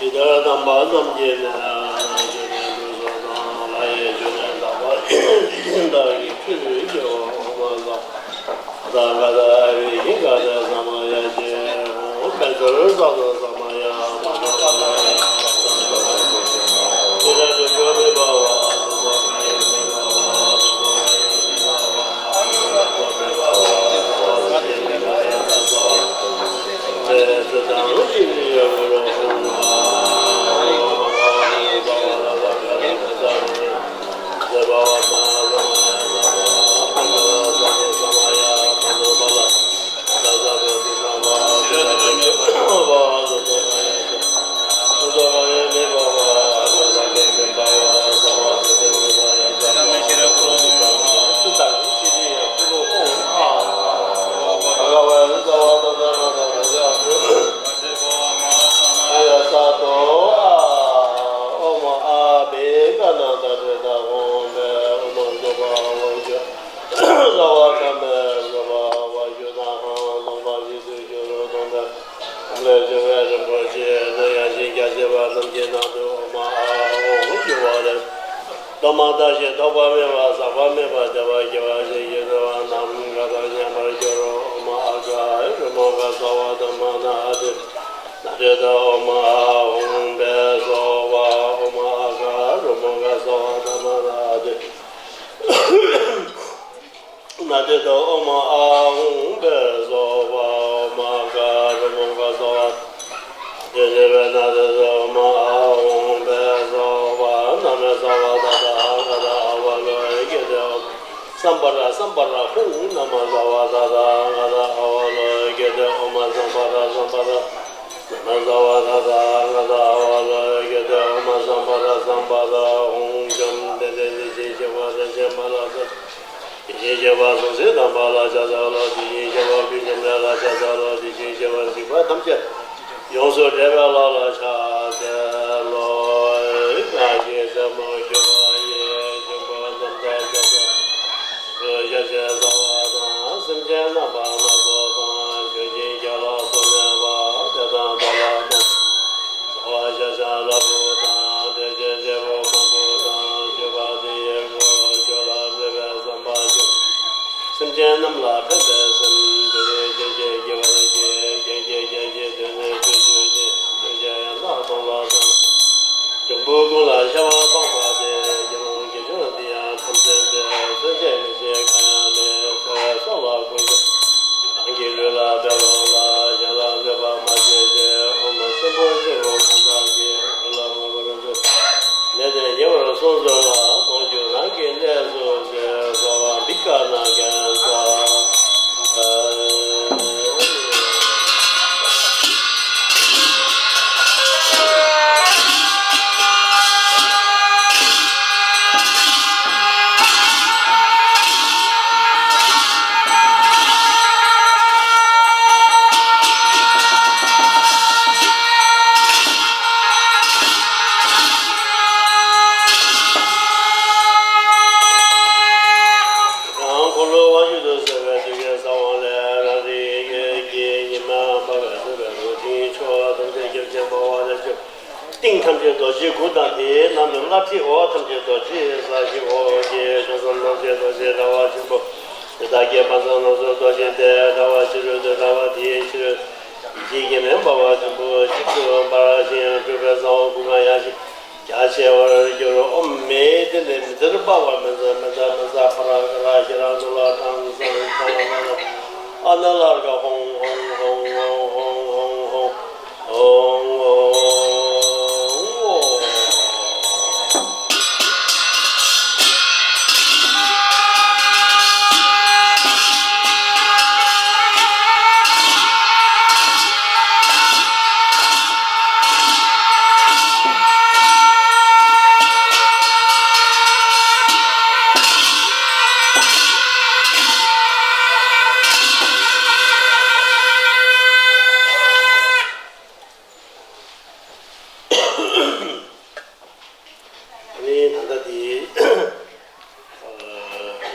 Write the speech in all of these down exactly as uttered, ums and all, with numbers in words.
ཇི་ལྟར་དམ་པ་རྣམས་ཀྱིས་ནི། ལྷ་ཡི་སྤྱོད་ལས་དག་པ་ཡིན། བདག་གི་ཆོས་ཀྱི་སྐྱེ་བོ་མ་ལ། ད་ག་ད་རེ་ཡིན་ག་ད་ས་མ་ཡ་ཅེ། འོ་མེ་ཚོར་ས་དོ་ས་མ་ཡ་མ་ན་ས་མ་ཡ། ཇི་ལྟར་དུས་འགྱུར་མི་འབའ་བ། ལས་བྱུང་བའི་རིན་པོ་ཆེ་ནི་ཡངས་ཤིང་རྒྱ་ཆེ་བ་རྣམས་ཀྱི་ནང་དུ་ཨོཾ་ཨཱཿཧཱུྃ་ཡུག་པ་རེད། གཏོར་མ་བཏབ་ཞིང་ཐོགས་པ་མེད་པ་ཟག་པ་མེད་པ་བདེ་བ་སྐྱེ་བ་ཞིང་གི་ནུས་པ་རྣམས་གང་དང་མཉམ་པར་གྱུར། ཨོཾ་ཨཱཿཧཱུྃ་རོ་མ་ཀ་ས་བ་དྷརྨ་ནཱ་ཨ་ཏི། ན་དེ་ད་ཨོཾ་ཨཱཿཧཱུྃ་བྷཻ་སྭཱ་ཧཱ། ཨོཾ་ཨཱཿཧཱུྃ་རོ་མ་ཀ་ས་བ་དྷརྨ་ནཱ་ཨ་ཏི། ན་དེ་ད་ཨོཾ་ཨཱཿཧཱུྃ་བྷཻ་སྭཱ་ཧཱ། ཨོཾ་ཨཱཿཧཱུྃ་རོ་མ་ཀ་ས་བ། དེ་ནས་བས་ན་དེ་ད་ཨོཾ་ཨཱཿཧཱུྃ་བྷཻ་སྭཱ་ཧཱ། ན་མེ་ས་བ་དྷ་ད་ག་ད་ཨ་བ་ལོ་ཀེ་ཏེ་ཨོཾ། སཾ་བྷ་ར་སཾ་བྷ་ར་ཧཱུྃ། ན་མ་ས་བ་དྷ་ད་ག་ད་ཨ་བ་ལོ་ཀེ་ཏེ་ཨོཾ། སཾ་བྷ་ར་སཾ་བྷ་ར། ན་མ་ས་བ་དྷ་ད་ག་ད་ཨ་བ་ལོ་ཀེ་ཏེ་ཨོཾ། སཾ་བྷ་ར་སཾ་བྷ་ར་ཧཱུྃ། བཅོམ་ལྡན་འདས་ཡེ་ཤེས་ཤེས་པ་རིན་ཆེན་མ་ལ་སོགས། དེ་བཞིན་གཤེགས་པ་སྲོག་ཟད་དང་བར་ལ་ཕྱག་འཚལ་ལོ། དེ་བཞིན་གཤེགས་པ་ཀུན་ཁྱབ་ལས་ལ་ཕྱག་འཚལ་ལོ། དེ་བཞིན་གཤེགས་པ་འཇིགས་པ་ཐམས་ཅད་ཡོངས་སུ་བསྒྲལ་བའི་ལྷ་ལ་ཕྱག་འཚལ་ལོ། སྔར་བཞིན་ཟབ་མོ་སྤྱོད་པ་ཡི། ཆོས་འཁོར་རྣམ་དག་ཕྱག་འཚལ་ལོ། ཞབས་ཀྱི་རྩ་བ་དང་། སེམས་ཅན་རྣམ་པ་སྣ་ཚོགས་དང་། ཆོས་ཀྱི་རྒྱལ་ལ་སོགས་གནས་པ། དེ་དག་བདག་ལ་དམ་བཅའ་བ། ཤཱཀྱ་ལྷ་བུ་དང་། དེ་བཞིན་རྒྱལ་པོ་མང་པོ་དང་། མཆོད་པ་དེ་ཡི་སྒོ་ཁྱོད་ལ་མཛད་པའི་བསམ་པ་བཞིན་སེམས་ཅན་རྣམས་ལ་ཕན་པའི་སེམས། དེ་ཡིས་ཁྱེད་ཀྱི་དགེ་བར་བགྱི། ཁྱེད་ཀྱིས་ཁྱེད་ཀྱི་དོན་ནི་ཆོས་ཆོས་ཅན། ཐམས་ཅད་ཡང་དག་སྟོང་ལ་བཟང་། འབྱུང་པོ་ཀུན་ལ་ཤ་བ་སྤངས་པ་སྟེ། དགེ་སློང་དགེ་སྦྱོང་འདི་ཡང་ཐམས་ཅད་འཚལ། གསོད་བྱེད་མི་བྱེད་གང་ཡང་མེད། འཚེ་བའི་སྲོག་ལ་ཀུན་ཀྱང་། རང་གི་ལུས་ལ་དཔེ་ལོངས་ལ། གཞན་ལ་བཟོད་པ་མ་བྱེད་ཅིག། ཨོཾ་ཆེན་པོ་ཆེ་བོ་གང་དག་གི། ལུས་ལ་མངོན་པར་བཟོད། ལས་དེ་ཉེ་བར་སོང་ཚོར་བ། མཐོང་གྱུར་རང་གི་གནས་སུ་གསོལ། སྭ་བྷཱ་བི་ཀ་ན་གན་ས། རང་འཁོར་ལོ་དབང་ཕྱུག་ཏུ་གསལ་བའི་དུས་ཀྱི་ས་བོན་ལས། རང་རིག་ཉི་མ་འབར་བས་གསལ་བའི་རོ་ཐིག་མཆོག་ཐམས་ཅད་ཁྱབ་ཆེན་འབར་བ་ལས་བྱུང་། གཏིང་ཐམས་ཅད་རྡོ་རྗེའི་གུར་དང་། དེའི་ནང་དུ་ལྷ་ཁྲི་འོག་ཐམས་ཅད་རྡོ་རྗེའི་ས་གཞི། འོག་གི་ཕྱོགས་སུ་ནོར་རྫས་རྡོ་རྗེ་དྲ་བ་ཆེན་པོ། དེ་དག་གི་བར་ན་ནོར་སོགས་རྡོ་རྗེ་སྟེ། དྲ་བ་ཕྱི་རོལ་དུ་དྲ་བ་དེའི་ཕྱི་རོལ་དུ་ཡིད་ཀྱི་མེ་འབར་བ་ཆེན་པོ་ཞིག་ཏུ་འབར་ཞིང་། སྤྲོས་པའི་ས་བོན་ཀུན་ལ་ཡང་ཞིང་རྒྱ་ཆེ་བར་གྱུར། ཨོཾ་མེ་དེ་ནི་མེ་ཏྲི་པ་བ་མེ་ཛ་མེ་ཛ་མེ་ཛ་ཕ་ར་ཀ་ར་ཤི་ར་ཛུ་ལ་ཀྲང་སང་ཀྲང་ལ་ལ་ཨ་ན་ལར་ག་ཧོང་ཧོང་ཧོང་ཧོང་ཧོང་ཧོང་ཧོང་ཧོང་ཧོང་། ཨ་ནི་ད་ལྟ་དེ་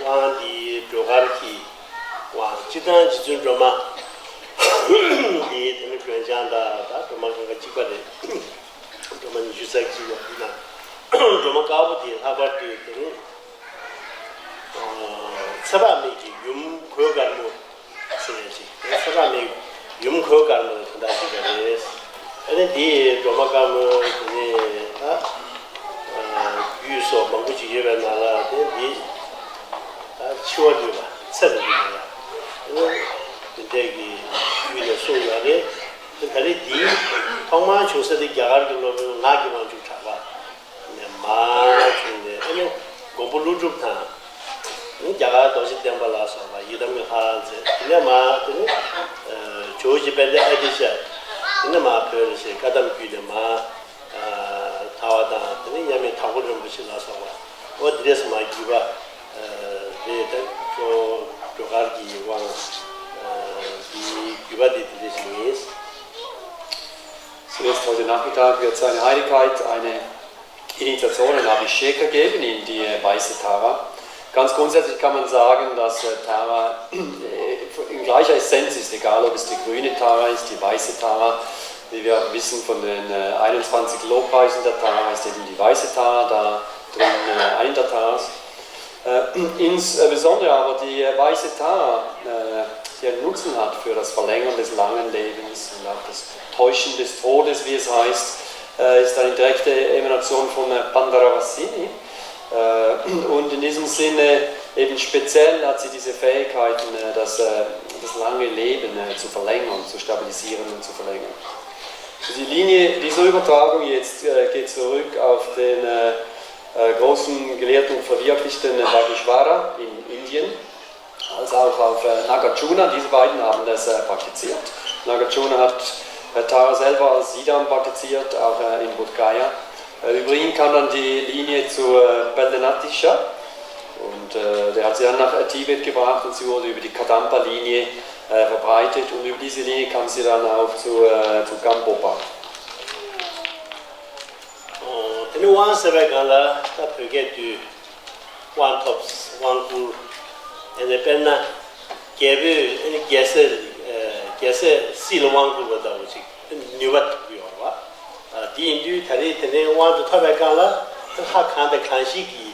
དབང་འདིའི་སྒྲོལ་དཀར་གྱི་དབང་། སྤྱིར་བཏང་རྗེ་བཙུན་སྒྲོལ་མ་འདིའི་དེ་ནི་སྒྲོལ་ལྗང་དང་ད་སྒྲོལ་མ་གང་ག་གཅིག་པ་རེད། སྒྲོལ་མ་ཉི་ཤུ་རྩ་གཅིག་ཡོད་དུས་ན། སྒྲོལ་མ་དཀར་པོ་དེ་ལྷག་པར་དུ་དེ་ནི་ཚེ་དཔག་མེད་ཀྱི་ཡུམ་གོས་དཀར་མོ་ཟེར་ཡ་ཅིག །དེ་ཚེ་དཔག་མེད་ཡུམ་གོས་དཀར་མོ་དེ་འདྲ་ཞིག་རེད། ཨ་ནི་དེའི་སྒྲོལ་མ་དཀར་མོ་དེ་ནི་ད་རྒྱུད་སོགས་མང་པོ་ཅིག་ཡོད་པའི་ནང་ལ་དེ་འདི་ད་འཆི་བ་ལུས་པ་ཚེ་རུ་ལུས་པ་ཡ། ཨ་ནི་དེ་འདྲས་ཀྱི་རྒྱུད་ནས་གསུངས་ཡོད་རེད། དེ་ད་རེས་འདི་ཐོག་མར་བྱུང་ས་དེ་རྒྱ་གར་གྱི་སློབ་དཔོན་ངག་གི་དབང་ཕྱུག་གྲགས་པ། ནས་མར་བྱུང་ནས་ཨ་ནི་མགོན་པོ་ཀླུ་སྒྲུབ་དང་། ཨ་ནི་རྒྱ་གར་རྡོ་རྗེ་གདན་པ་ལ་སོགས་པ་ཡི་དམ་གྱི་ལྷ་རང་བཙན། དེ་ནས་མར་དེ་ནི་ཇོ་བོ་རྗེ་དཔལ་ལྡན་ཨ་ཏི་ཤ། དེ་ནས་མར་བོད་ལ་ཞེས་བཀའ་གདམས་བརྒྱུད་ནས་མར་དར་བ་དང་། དེ་ནས་མཉམ་མེད་དྭགས་པོ་རིན་པོ་ཆེ་ལ་སོགས་པ། འོ་དེ་འདྲས་མར་བརྒྱུད་པ་རེད། ད་གཙོ་བོ་སྒྲོལ་དཀར་གྱི་དབང་དེའི་བརྒྱུད་པ་དེ་དེ་འདྲས་ཞིག་ཡིན། Zuerst heute Nachmittag wird seine Heiligkeit eine Initiation, ein Abhishek geben in die, äh, weiße Tara. Ganz grundsätzlich kann man sagen, dass, äh, Tara, äh, in gleicher Essenz ist, egal ob es die grüne Tara ist, die weiße Tara. Wie wir auch wissen von den, äh, einundzwanzig Lobpreisen der Tara, ist eben die weiße Tara da drin, äh, eine der Taras. Äh, insbesondere aber die, äh, weiße Tara, äh, die einen Nutzen hat für das Verlängern des langen Lebens und auch das Täuschen des Todes, wie es heißt, äh, ist eine direkte Emanation von, äh, Pandaravasini. Äh, und in diesem Sinne eben speziell hat sie diese Fähigkeiten, äh, das, äh, das lange Leben, äh, zu verlängern, zu stabilisieren und zu verlängern. Die Linie, diese Übertragung jetzt, äh, geht zurück auf den, äh, äh, großen Gelehrten und Verwirklichten, äh, Bageshwara in Indien, als auch auf, äh, Nagarjuna. Diese beiden haben das, äh, praktiziert. Nagarjuna hat, äh, Tara selber als Siddham praktiziert, auch, äh, in Bodh Gaya. Äh, über ihn kam dann die Linie zu, äh, Beldenatisha. Und Und äh, der hat sie dann nach äh, Tibet gebracht und sie wurde über die Kadampa-Linie äh, verbreitet und über diese Linie kam sie dann auch zu, äh, zu Gampopa. དེ་ནི་དབང་ཟེར་བའི་སྒང་ལ་ད་བོད་སྐད་དུ་དབང་ཐོབ། དབང་བསྐུར། དེ་ནས་དཔེར་ན་རྒྱལ་པོས་རྒྱལ་སྲས་རྒྱལ་སྲས་སྲིད་ལ་དབང་བསྐུར་བ་ལྟ་བུ་ཅིག་ནུས་པ་ཐོབ་ཀྱི་ཡོད་རེད་བ། དེ་ཡིན་དུས་ད་རེས་དེ་ནས་དབང་དུ་ཐོབ་པའི་སྒང་ལ་ལྷ་གང་དང་གང་ཞིག་གིས་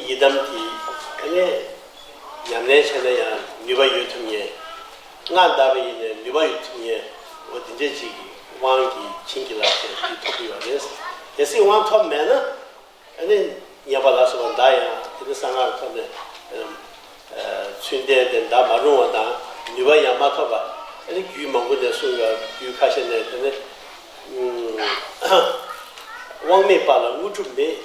ཡི་དམ་དེ་ཉམས་ལེན་བྱས་ན་ཡང་ནུས་པ་ཡོད་ཐུབ་མཁན། སྔགས་བཟླས་པ་ཡིན་ནའི་ནུས་པ་ཡོད་ཐུབ་མཁན་འོ་དེ་འདྲས་ཅིག་གི་དབང་གི་བྱིན་གྱིས་བརླབས་ཏེ་དེ་ཐོབ་ཀྱི་ཡོད་རེད། གལ་སྲིད་དབང་ཐོབ་མེད་ན་ཨ་ནི་ཉན་པ་ལ་སོགས་པ་མདའ་ཡང་དེ་ནི་གསང་སྔགས་ཐོབ་ནས་ཚུལ་ལྡན་དེ་མདའ་མ་རུང་བ་དང་ནུས་པ་ཡང་མ་ཐོབ་པ་ཨ་ནི་རྒྱུད་མང་པོ་ནས་གསུངས་ཡོད། རྒྱུད་ཁ་ཤས་ནས་དེ་ནི། དབང་མེད་པ་ལ་དངོས་གྲུབ་མེད།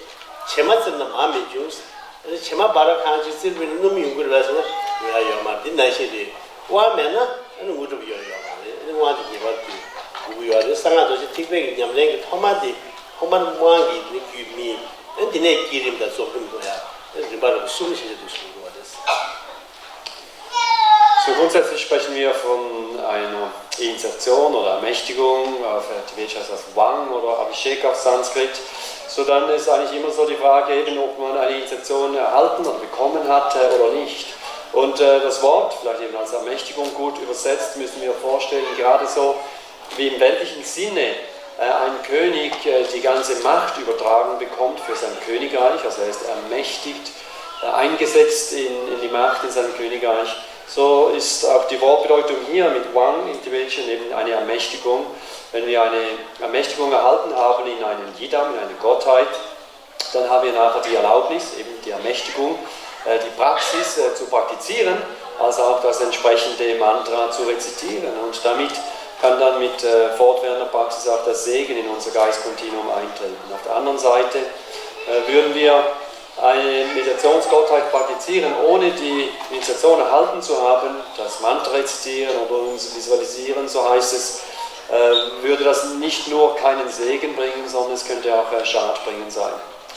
བྱེ་མ་བཙིར་ན་མར་མི་འབྱུང་། བྱེ་མ་འབར་བ་གང་ཅིག་བཙིར་བས་སྣུམ་ཡོང་གི་རེད་པས་ཟེར་ན་ཡོང་ཡ་ཡོད་མ་རེད། འདི་ནང་བཞིན་རེད། དབང་མེད་ན་ཨ་ནི་དངོས་གྲུབ་ཡོང་ཡ་ཡོད་མ་རེད། ཨ་ནི་དབང་དེ་ངེས་པར་དུ་དགོས་ཀྱི་ཡོད་རེད། གསང་སྔགས་རྡོ་རྗེ་ཐེག་པའི་གི་ཉམས་ལེན་གྱི་ཐོག་མ་དེ་ཐོག་མར་དབང་གི་ནི་རྒྱུད་སྨིན། ཨ་ནི་དེ་ནས་བསྐྱེད་རིམ་དང་རྫོགས་རིམ་དགོས་ཡ། ཨ་ནི་རིམ་པ་རིམ་པ་གསུམ་ཞེས་བྱ་དུ་གསུངས་ཡོད་རེད། So grundsätzlich sprechen wir von einer Initiation oder Ermächtigung, auf Tibetisch heißt das Wang oder Abhishek auf Sanskrit. So dann ist eigentlich immer so die Frage, eben, ob man eine Initiation erhalten oder bekommen hatte oder nicht. Und äh, das Wort, vielleicht eben als Ermächtigung gut übersetzt, müssen wir vorstellen, gerade so wie im weltlichen Sinne äh, ein König äh, die ganze Macht übertragen bekommt für sein Königreich, also er ist ermächtigt, äh, eingesetzt in, in die Macht in seinem Königreich, so ist auch die Wortbedeutung hier mit Wang im Tibetischen eben eine Ermächtigung. Wenn wir eine Ermächtigung erhalten haben in einen Yidam, in eine Gottheit, dann haben wir nachher die Erlaubnis, eben die Ermächtigung, äh, die Praxis äh, zu praktizieren, als auch das entsprechende Mantra zu rezitieren. Und damit kann dann mit äh, fortwährender Praxis auch der Segen in unser Geistkontinuum eintreten. Auf der anderen Seite äh, würden wir eine Meditationsgottheit praktizieren, ohne die Initiation erhalten zu haben, das Mantra rezitieren oder uns visualisieren, so heißt es, äh, würde das nicht nur keinen Segen bringen, sondern es könnte auch äh, schadbringend sein.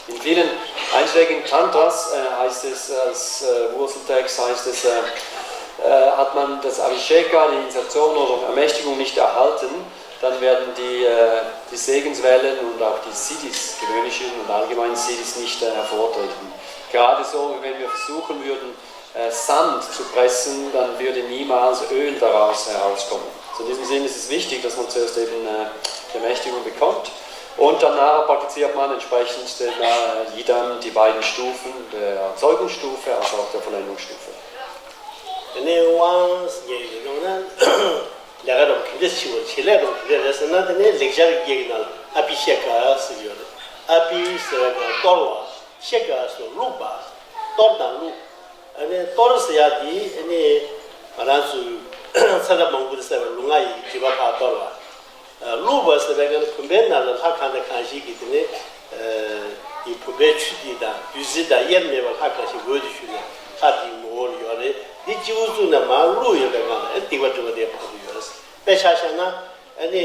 In vielen einschlägigen Tantras äh, heißt es, als äh, Wurzeltext heißt es, äh, äh, hat man das Abhisheka, die Initiation oder Ermächtigung nicht erhalten, dann werden die, äh, die Segenswellen und auch die Siddhis, gewöhnlichen und allgemeinen Siddhis nicht äh, hervortreten. Gerade so, wenn wir versuchen würden, äh, Sand zu pressen, dann würde niemals Öl daraus herauskommen. So in diesem Sinne ist es wichtig, dass man zuerst eben äh, die Ermächtigung bekommt und danach praktiziert man entsprechend den äh, Yidam, die beiden Stufen der Erzeugungsstufe als auch der Vollendungsstufe. དེ་ནས་དབང་ཟེར་ཡ་ཡིན་ནོ་ན་ལས་ཀ་རོགས་ག་འདྲས་བྱེད་དགོས། བྱེད་ལས་རོགས་ག་འདྲས་རེད་ཟེར་ན། དེ་ནས་ལེགས་སྦྱར་གྱི་སྐད་ཀྱི་ནང་ལ་ཨ་བྷི་ཤེ་ཀ་ཟེར་གྱི་ཡོད་རེད། ཨ་བྷི་ཟེར་བའི་སྐབས་གཏོར་བ། ཤེ་ཀ་ཟེར་བླུགས་པ། གཏོར་དང་བླུགས། ཨ་ནི་གཏོར་ཟེར་ཡ་དེ་ཨ་ནི་ང་རང་ཚོའི་ཚེ་རབས་མང་པོ་ནས་བསགས་པའི་ལུས་ངག་ཡིད་ཀྱི་སྒྲིབ་པ་ཕར་གཏོར་བ། བླུགས་པ་ཟེར་བའི་སྐབས་ལ་བུམ་པའི་ནང་ལ་ལྷ་གང་དང་གང་ཞིག་གིས་དེ་ནས་དེ་བུམ་པའི་ཆུ་དེ་དང་བདུད་རྩི་དང་དབྱེར་མེད་པ་ལྷ་གང་ཞིག་འོད་དུ་ཞུ་ནས་ལྷ་དེའི་ངོ་བོར་ཡོད་རེད། འདི་སྤྱི་བོ་བཙུགས་ནས་མར་བླུགས་ཡོད་པའི་སྒང་ལ་ཨ་སྡིག་པ་སྒྲིབ་པ་དེ་ཕར་དུ་ཡོད་རེད། དཔེ་ཆ་བཞག་ན་ཨ་ནི་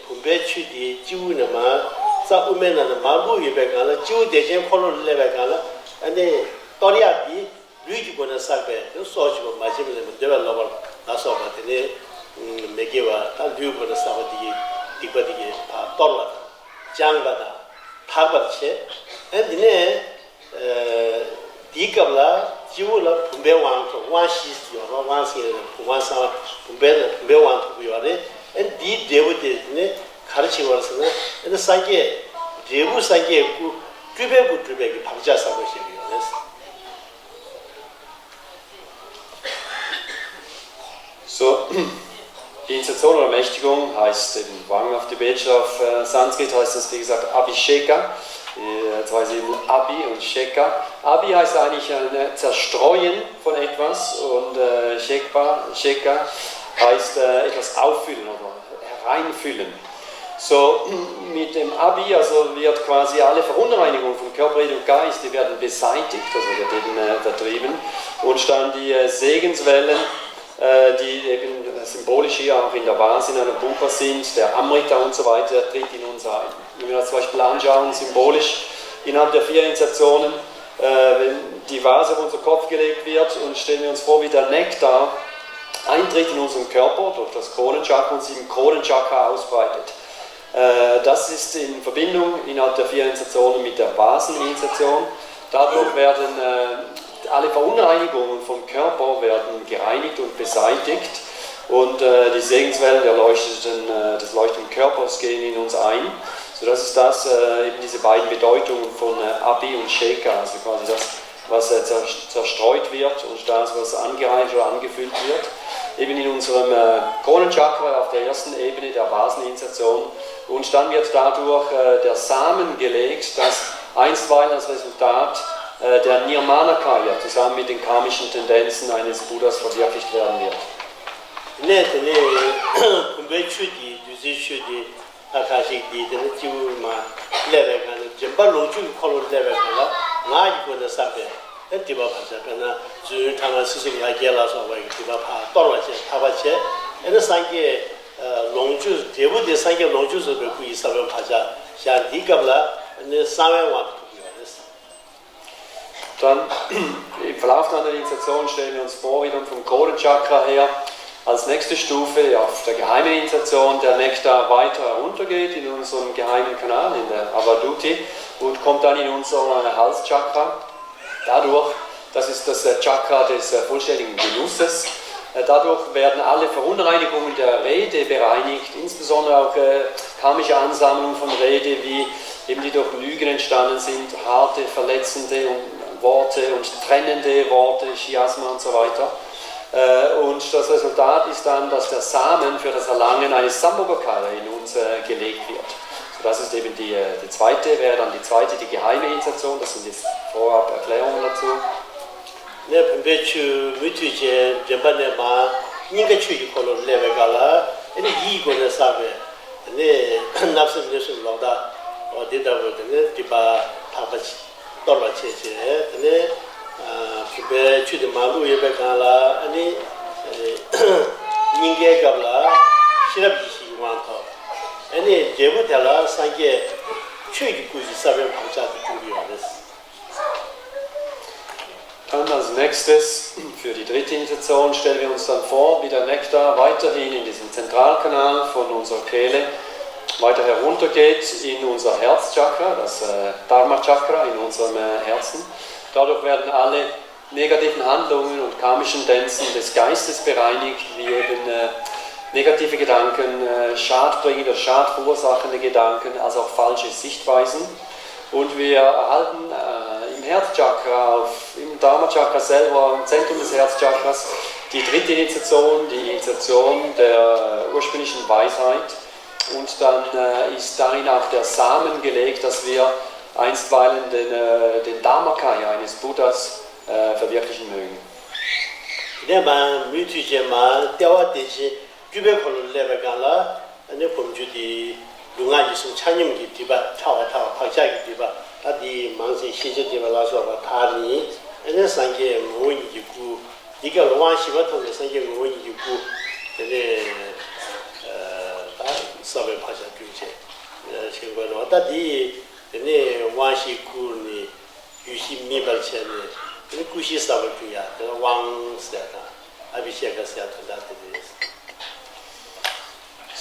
བུམ་པའི་ཆུ་དེ་སྤྱི་བོ་ནས་མར་རྩ་དབུ་མའི་ནང་ནས་མར་བླུགས་ཡོད་པའི་སྒང་ལ་སྤྱི་བོ་བདེ་ཆེན་འཁོར་ལོ་ལ་སླེབས་པའི་སྒང་ལ་ཨ་ནི་གཏོར་ཡག་དེ། ལུས་ཀྱི་སྒོ་ནས་བསགས་པའི་དེ་སྲོག་གཅོད་པ་མ་བྱིན་པ་ལེན་པ་འདོད་པའི་ལོག་པ་ལ་སོགས་པ་དེ་ནི་མི་དགེ་བ་དང་ལུས་ཀྱི་སྒོ་ནས་བསགས་པ་དེ་གི་སྡིག་པ་དེ་གི་ཕར་གཏོར་བ་དང་སྦྱངས་པ་དང་དག་པར་བྱེད། ཨ་འདི་ནས་དེའི་སྐབས་ལ་སྤྱི་བོ་ལ་བུམ་པའི་དབང་ཐོབ། དབང་བཞི་ཡོད་རེད། དབང་ཟེར་ཡ་ལ་བུམ་དབང་གསང་བ་བུམ་པའི་ལ་བུམ་པའི་དབང་ཐོབ་ཀྱི་ཡོད་རེད། ཨ་འདིའི་འབྲས་བུ་དེ་དེ་ནི་ག་རེ་བྱེད་པ་རེད་ཟེར་ན་ཨ་ནི་སངས་རྒྱས་འབྲས་བུ་སངས་རྒྱས་སྐུ་སྤྲུལ་པའི་སྐུ་སྤྲུལ་པའི་གི་བག་ཆགས་བསགས་པ་ཞིག་ཡོད་རེད། So, Initiation oder Ermächtigung heißt eben Wang auf Tibetisch, auf äh, Sanskrit heißt es wie gesagt Abhisheka, äh, jetzt weiß ich eben Abhi und Sheka. Abhi heißt eigentlich ein äh, Zerstreuen von etwas und äh, Shekpa, Sheka heißt äh, etwas auffüllen oder hereinfüllen. So, mit dem Abhi also wird quasi alle Verunreinigung von Körper, Seele und Geist, die werden beseitigt, also wird eben äh, vertrieben. Und dann die äh, Segenswellen, äh, die eben symbolisch hier auch in der Vase, in einer Bupa sind, der Amrita und so weiter, der tritt in uns ein. Wenn wir das zum Beispiel anschauen, symbolisch innerhalb der vier Initiationen, Äh, wenn die Vase auf unseren Kopf gelegt wird und stellen wir uns vor, wie der Nektar eintritt in unseren Körper durch das Kronenchakra und sich im Kronenchakra ausbreitet. Äh, das ist in Verbindung innerhalb der vier Initiationen mit der Vaseninitiation. Dadurch werden äh, alle Verunreinigungen vom Körper werden gereinigt und beseitigt. Und äh, die Segenswellen der leuchtenden, äh, des leuchtenden Körpers gehen in uns ein. So, das ist das, äh, eben diese beiden Bedeutungen von äh, Abhi und Sheka, also quasi das, was äh, zer- zerstreut wird und das, was angereichert oder angefüllt wird. Eben in unserem äh, Kronenchakra auf der ersten Ebene der Vaseninitiation. Und dann wird dadurch äh, der Samen gelegt, dass einstweilen als Resultat äh, der Nirmanakaya zusammen mit den karmischen Tendenzen eines Buddhas verwirklicht werden wird. དེ་ནས་དེ་ནས་བུམ་པའི་ཆུ་དེ་བདུད་རྩིའི་ཆུ་དེ་ད་ཁ་ཞིག་དེ་དེ་ནས་སྤྱི་བོའི་མ་སླེབས་པའི་སྒང་ནས་མགྲིན་པ་ལོངས་སྤྱོད་ཀྱི་འཁོར་ལོར་སླེབས་པའི་སྒང་ལ་ངག་གི་སྒོ་ནས་བསགས་པའི་ཨེ་སྡིག་པ་ཕར་བྱས། དཔེར་ན་རྫུན་ཕྲ་མ་སྲིད་གསུམ་ཡ་བརྒྱད་ལ་སོགས་པ་ཡི་སྡིག་པ་ཕར་གཏོར་བ་བྱས་དག་པ་བྱས། ཨེ་ནི་སངས་རྒྱས་ལོངས་སྤྱོད་འབྲས་བུ་དེ་སངས་རྒྱས་ལོངས་སྤྱོད་རྫོགས་པའི་སྐུ་ཡི་ས་བོན་ཕར་བྱས་བཞག་འདིའི་སྐབས་ལ་ཨེ་ནི་གསང་བའི་དབང་དུ་འགྲོ་གི་ཡོད་རེད། 当 Im Verlauf der Initiation stellen wir uns vor, wie dann vom Kronenchakra her als nächste Stufe auf der geheimen Initiation der Nektar weiter heruntergeht in unserem geheimen Kanal, in der Avaduti, und kommt dann in unser Halschakra. Dadurch, das ist das äh, Chakra des äh, vollständigen Genusses, äh, dadurch werden alle Verunreinigungen der Rede bereinigt, insbesondere auch äh, karmische Ansammlungen von Rede, wie eben die durch Lügen entstanden sind, harte, verletzende und Worte und trennende Worte, Chiasma und so weiter. Äh, Und das Resultat ist dann, dass der Samen für das Erlangen eines Sambhogakaya in uns äh, gelegt wird. So, das ist eben die, äh, die zweite, wäre dann die zweite, die geheime Initiation. Das sind jetzt vorab Erklärungen dazu. དེ་ནས་བུམ་པའི་ཆུ་མུ་མཐུད་བྱས་མགྲིན་པ་ནས་མར་སྙིང་ག་ཆོས་ཀྱི་འཁོར་ལོར་སླེབས་པའི་སྒང་ལ་ཨེ་ནི་ཡིད་ཀྱི་སྒོ་ནས་བསགས་པའི་ཨེ་ནི་བརྣབ་སེམས་གནོད་སེམས་ལོག་ལྟ་འོ་འདི་ལྟ་བུ་དེ་ནས་སྡིག་པ་དག་པ་གཏོར་བ་བྱས་བྱས་དེ་ནས་བུམ་པའི་ཆུ་དེ་མར་བླུགས་ཡོད་པའི་སྒང་ལ་ཨ་ནི་སྙིང་གའི་སྐབས་ལ་ཤེས་རབ་ཡེ་ཤེས་ཀྱི་དབང་ཐོབ། ཨ་ནི་འབྲས་བུ་དེ་ལ་སངས་རྒྱས་ཆོས་ཀྱི་སྐུ་ཞིག་ས་བོན་བག་ཆགས་སུ་འཁྲུངས་ཀྱི་ཡོད་རེད། Dann als nächstes für die dritte Initiation stellen wir uns dann vor, wie der Nektar weiterhin in diesem Zentralkanal von unserer Kehle weiter heruntergeht in unser Herzchakra, das äh, Dharma-Chakra in unserem äh, Herzen. Dadurch werden alle negativen Handlungen und karmischen Tänzen des Geistes bereinigt, wie eben äh, negative Gedanken, äh, schadbringende, schadverursachende Gedanken, als auch falsche Sichtweisen. Und wir erhalten äh, im Herzchakra, auf, im Dharma-Chakra selber, im Zentrum des Herzchakras, die dritte Initiation, die Initiation der ursprünglichen Weisheit. Und dann äh, ist darin auch der Samen gelegt, dass wir einstweilen den, äh, den Dharmakaya eines Buddhas äh, verwirklichen mögen. དེ་ནས་མར་མུ་མཐུད་བྱས་མར་ལྟེ་བ་བརྟན་ཅིང་སྤྲུལ་པའི་འཁོར་ལོར་སླེབས་པའི་སྒང་ལ་ཨ་ནི་བུམ་ཆུ་དེ་ལུས་ངག་ཡིད་གསུམ་ཆ་སྙོམས་ཀྱི་སྡིག་པ་ཕྲ་བ་ཕྲ་བ་བག་ཆགས་ཀྱི་སྡིག་པ་ད་དེ་མང་ཆེ་ཤེས་བྱ་སྡིག་པ་ལ་སོགས་པ་དག་ནི་ཨ་ནི་སངས་རྒྱས་ངོ་བོ་ཉིད་ཀྱི་སྐུ། འདི་སྐབས་ལ་དབང་བཞི་པ་ཐོབ་ནས་སངས་རྒྱས་ངོ་བོ་ཉིད་ཀྱི་སྐུ་དེ་ནས་ད་ས་བོན་ཕར་བཞག་སྤྲུལ་བྱས་ཞེས་དགོས་ནོ། ད་འདི་དེ་ནས་དབང་བཞི་བསྐུར་ནས་རྒྱུད་བཞི་སྨིན་པར་བྱས་ནས་དེ་ནས་སྐུ་བཞི་གསར་པ་སྤྲུལ་ཡ་དེ་ལ་དབང་ཟེར་དང་ཨ་བི་ཤེ་ཀ་ཟེར་དོན་དག་དེ་རེད།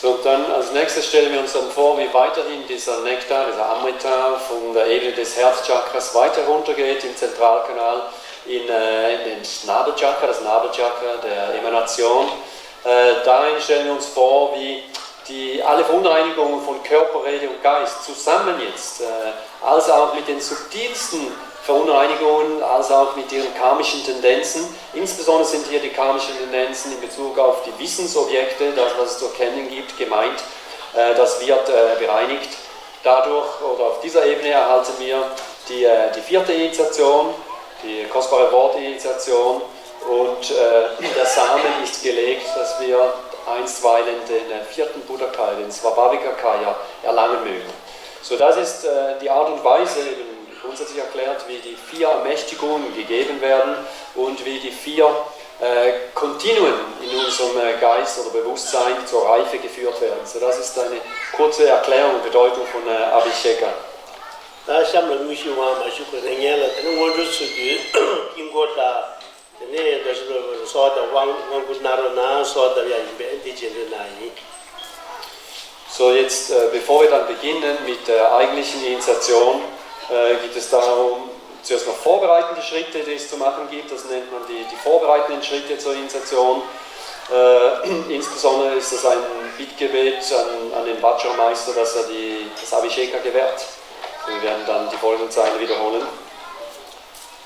So, dann als nächstes stellen wir uns dann vor, wie weiterhin dieser Nektar, dieser Amrita von der Ebene des Herzchakras weiter runtergeht im Zentralkanal in, äh, in den Nabelchakra, das Nabelchakra der Emanation. Äh, darin stellen wir uns vor, wie die alle Verunreinigungen von Körper, Rede und Geist zusammen jetzt, äh, als auch mit den subtilsten Verunreinigungen, als auch mit ihren karmischen Tendenzen, insbesondere sind hier die karmischen Tendenzen in Bezug auf die Wissensobjekte, das, was es zu erkennen gibt, gemeint, äh, das wird äh, bereinigt. Dadurch oder auf dieser Ebene erhalten wir die, äh, die vierte Initiation, die kostbare Wortinitiation, und äh, der Samen ist gelegt, dass wir einstweilen den äh, vierten Buddhakaya, den Svabhavikakaya, erlangen mögen. So, das ist äh, die Art und Weise, eben grundsätzlich erklärt, wie die vier Ermächtigungen gegeben werden und wie die vier äh, Kontinuen in unserem äh, Geist oder Bewusstsein zur Reife geführt werden. So, das ist eine kurze Erklärung und Bedeutung von äh, Abhisheka. ད་གཤམ་ལ་དངོས་གཞི་དབང་མ་ཞུ་དགོས་ན་ངས་ལ་དེ་ནས་སྔོན་འགྲོ་ཚུལ་དུས་དཀྱིལ་འཁོར་དང་། དེ་ནས་རྡོ་རྗེ་སློབ་དཔོན་གསོལ་བ་དང་དབང་དབང་བསྐུར་གནང་རོགས་གནང་གསོལ་བ་བཏབ་ཡག་ཡིན་པས་འདི་རྗེས་འདོན་གནང་ཡིན། So, jetzt, äh, bevor wir dann beginnen mit der eigentlichen Initiation, äh, geht es darum, zuerst noch vorbereitende Schritte, die es zu machen gibt. Das nennt man die, die vorbereitenden Schritte zur Initiation. Äh, insbesondere ist das ein Bittgebet an, an den Vajrameister, dass er die, das Abhisheka gewährt. Wir werden dann die folgenden Zeilen wiederholen.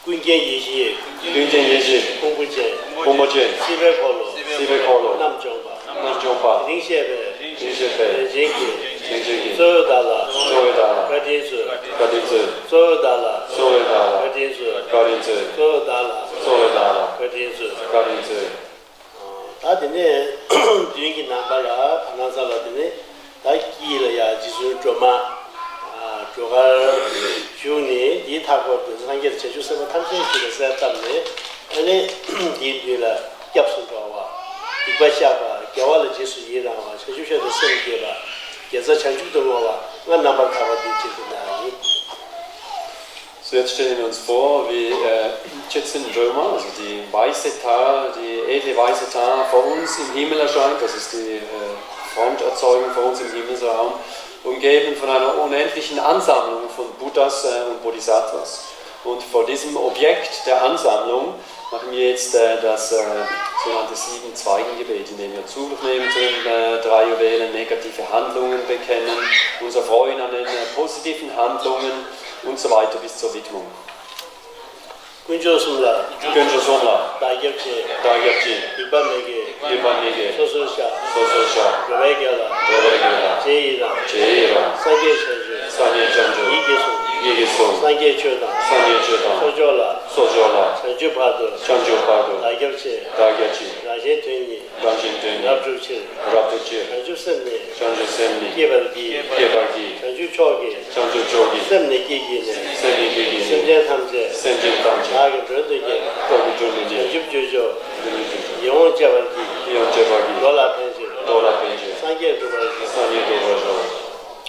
ཀུན་མཁྱེན་ཡེ་ཤེས། ཀུན་མཁྱེན་ཡེ་ཤེས། ཕུང་པོ་ཅན། ཕུང་པོ་ཅན། སྲིད་པའི་འཁོར་ལོ། སྲིད་པའི་འཁོར་ལོ། རྣམ་འཇོམས་པ། རྣམ་འཇོམས་པ། དེ་རིང་བཤད་པའི། དེ་རིང་བཤད་པའི། རིན་ཆེན་གྱི། རིན་ཆེན་གྱི། གསོལ་བ་བདག་ལ། གསོལ་བ་བདག་ལ། བཀའ་དྲིན་སྩོལ། བཀའ་དྲིན་སྩོལ། གསོལ་བ་བདག་ལ། གསོལ་བ་བདག་ལ། བཀའ་དྲིན་སྩོལ། བཀའ་དྲིན་སྩོལ། གསོལ་བ་བདག་ལ། གསོལ་བ་བདག་ལ། བཀའ་དྲིན་སྩོལ། བཀའ་དྲིན་སྩོལ། ད་དེ་ནས་མདུན་གྱི་ནམ་མཁའ་ལ་བར་སྣང་ས་ལ་དེ་ནས་ད་དཀྱིལ་ལ་ཡ་རྗེ་བཙུན་སྒྲོལ་མ་སྒྲོལ་དཀར་བཞུགས་ནས། དེའི་མཐའ་སྐོར་དུ་སངས་རྒྱས་བྱང་ཆུབ་སེམས་དཔའ་ཐམས་ཅད་ཀྱིས་ལ་གསལ་བཏབ་ནས། ཨ་ནི་དེའི་མདུན་ལ་སྐྱབས་སུ་འགྲོ་བ། སྡིག་པ་བཤགས་པ། དགེ་བ་ལ་རྗེས་སུ་ཡི་རང་བ། བྱང་ཆུབ་ཤིན་ཏུ་སེམས་བསྐྱེད་པ། དགེ་རྩ་བྱང་ཆུབ་ཏུ་བསྔོ་བ། ལྔ་རྣམ་པར་དག་པ་འདི་བྱེད་དུ་གནང་ཡིན། So, jetzt stellen wir uns vor, wie äh, Jetsun Drömer, also die weiße Tar, die edle weiße Tar, vor uns im Himmel erscheint. Das ist die äh, Fronterzeugung vor uns im Himmelsraum, umgeben von einer unendlichen Ansammlung von Buddhas äh, und Bodhisattvas. Und vor diesem Objekt der Ansammlung machen wir jetzt äh, das äh, sogenannte Sieben-Zweigen-Gebet, indem wir Zuflucht nehmen zu den äh, drei Juwelen, negative Handlungen bekennen, uns erfreuen an den äh, positiven Handlungen und so weiter bis zur Widmung. དཀོན་མཆོག་གསུམ་ལ། དཀོན་མཆོག་གསུམ་ལ། བདག་སྐྱབས་མཆི། བདག་སྐྱབས་མཆི། སྡིག་པ་མི་དགེ། སྡིག་པ་མི་དགེ། སོ་སོར་བཤགས། སོ་སོར་བཤགས། འགྲོ་བའི་དགེ་ལ། འགྲོ་བའི་དགེ་ལ། རྗེས་ཡི་རང་། རྗེས་ཡི་རང་། སངས་རྒྱས་བྱང་ཆུབ། སངས་རྒྱས་བྱང་ཆུབ། ཡིད་ཀྱིས་བཟུང་། ཡིད་ཀྱིས་བཟུང་། སངས་རྒྱས་ཆོས་དང་། སངས་རྒྱས་ཆོས་དང་། ཚོགས་མཆོག་ལ། ཚོགས་མཆོག་ལ། བྱང་ཆུབ་བར་དུ། བྱང་ཆུབ་བར་དུ། བདག་སྐྱབས་མཆི། བདག་སྐྱབས་མཆི། རང་གཞན་དོན་གཉིས། རང་གཞན་དོན་གཉིས། རབ་བསྒྲུབ་ཕྱིར། རབ་བསྒྲུབ་ཕྱིར། བྱང་ཆུབ་སེམས་ནི། བྱང་ཆུབ་སེམས་ནི། བསྐྱེད་པར་བགྱི། བསྐྱེད་པར་བགྱི། བྱང་ཆུབ་མཆོག་གི། བྱང་ཆུབ་མཆོག་གི། སེམས་ནི་བསྐྱེད་བགྱིས་ནས། སེམས་ནི་བསྐྱེད་བགྱིས་ནས། སེམས་ཅན་ཐམས་ཅད། སེམས་ཅན་ཐམས་ཅད། བདག་གི་མགྲོན་དུ་གཉེར། བདག་གི་མགྲོན་དུ་གཉེར། བྱང་ཆུབ་སྤྱོད་མཆོག། བྱང་ཆུབ་སྤྱོད་མཆོག། ཡིད་འོང་སྤྱད་པར་བགྱི། ཡིད་འོང་སྤྱད་པར་བགྱི། འགྲོ་ལ་ཕན་ཕྱིར། འགྲོ་ལ་ཕན་ཕྱིར། སངས་རྒྱས་འགྲུབ་པར་ཤོག། སངས་རྒྱས་འགྲུབ་པར་ཤོག།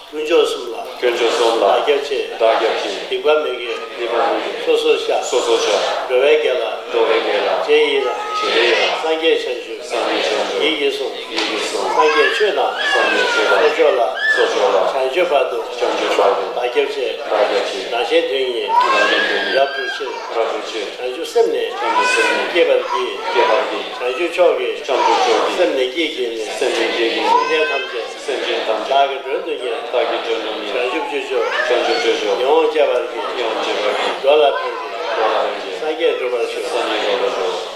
དཀོན་མཆོག་གསུམ་ལ། དཀོན་མཆོག་གསུམ་ལ། བདག་སྐྱབས་མཆི། བདག་སྐྱབས་མཆི། སྡིག་པ་མི་དགེ། སྡིག་པ་མི་དགེ། སོ་སོར་བཤགས། སོ་སོར་བཤགས། འགྲོ་བའི་དགེ་ལ། འགྲོ་བའི་དགེ་ལ། རྗེས་ཡི་རང་། རྗེས་ཡི་རང་། སངས་རྒྱས་བྱང་ཆུབ། སངས་རྒྱས་བྱང་ཆུབ། ཡིད་ཀྱིས་བཟུང་། ཡིད་ཀྱིས་བཟུང་། སངས་རྒྱས་ཆོས་དང་། སངས་རྒྱས་ཆོས་དང་། ཚོགས་མཆོག་ལ། ཚོགས་མཆོག་ལ། བྱང་ཆུབ་བར་དུ། བྱང་ཆུབ་བར་དུ། བདག་སྐྱབས་མཆི། བདག་སྐྱབས་མཆི། རང་གཞན་དོན་གཉིས། རང་གཞན་དོན་གཉིས། རབ་བསྒྲུབ་ཕྱིར། རབ་བསྒྲུབ་ཕྱིར། བྱང་ཆུབ་སེམས་ནི། བྱང་ཆུབ་སེམས་ནི། བསྐྱེད་པར་བགྱི། བསྐྱེད་པར་བགྱི། བྱང་ཆུབ་མཆོག་གི། བྱང་ཆུབ་མཆོག་གི། སེམས་ནི་བསྐྱེད་བགྱིས་ནས། སེམས་ནི་བསྐྱེད་བགྱིས་ནས། སེམས་ཅན་ཐམས་ཅད། སེམས་ཅན་ཐམས་ཅད། བདག་གི་མགྲོན་དུ་གཉེར། བདག་གི་མགྲོན་དུ་གཉེར། བྱང་ཆུབ་སྤྱོད་མཆོག། བྱང་ཆུབ་སྤྱོད་མཆོག། ཡིད་འོང་སྤྱད་པར་བགྱི། ཡིད་འོང་སྤྱད་པར་བགྱི། འགྲོ་ལ་ཕན་ཕྱིར། འགྲོ་ལ་ཕན་ཕྱིར། སངས་རྒྱས་འགྲུབ་པར་ཤོག། སངས་རྒྱས་འགྲུབ་པར་ཤོག།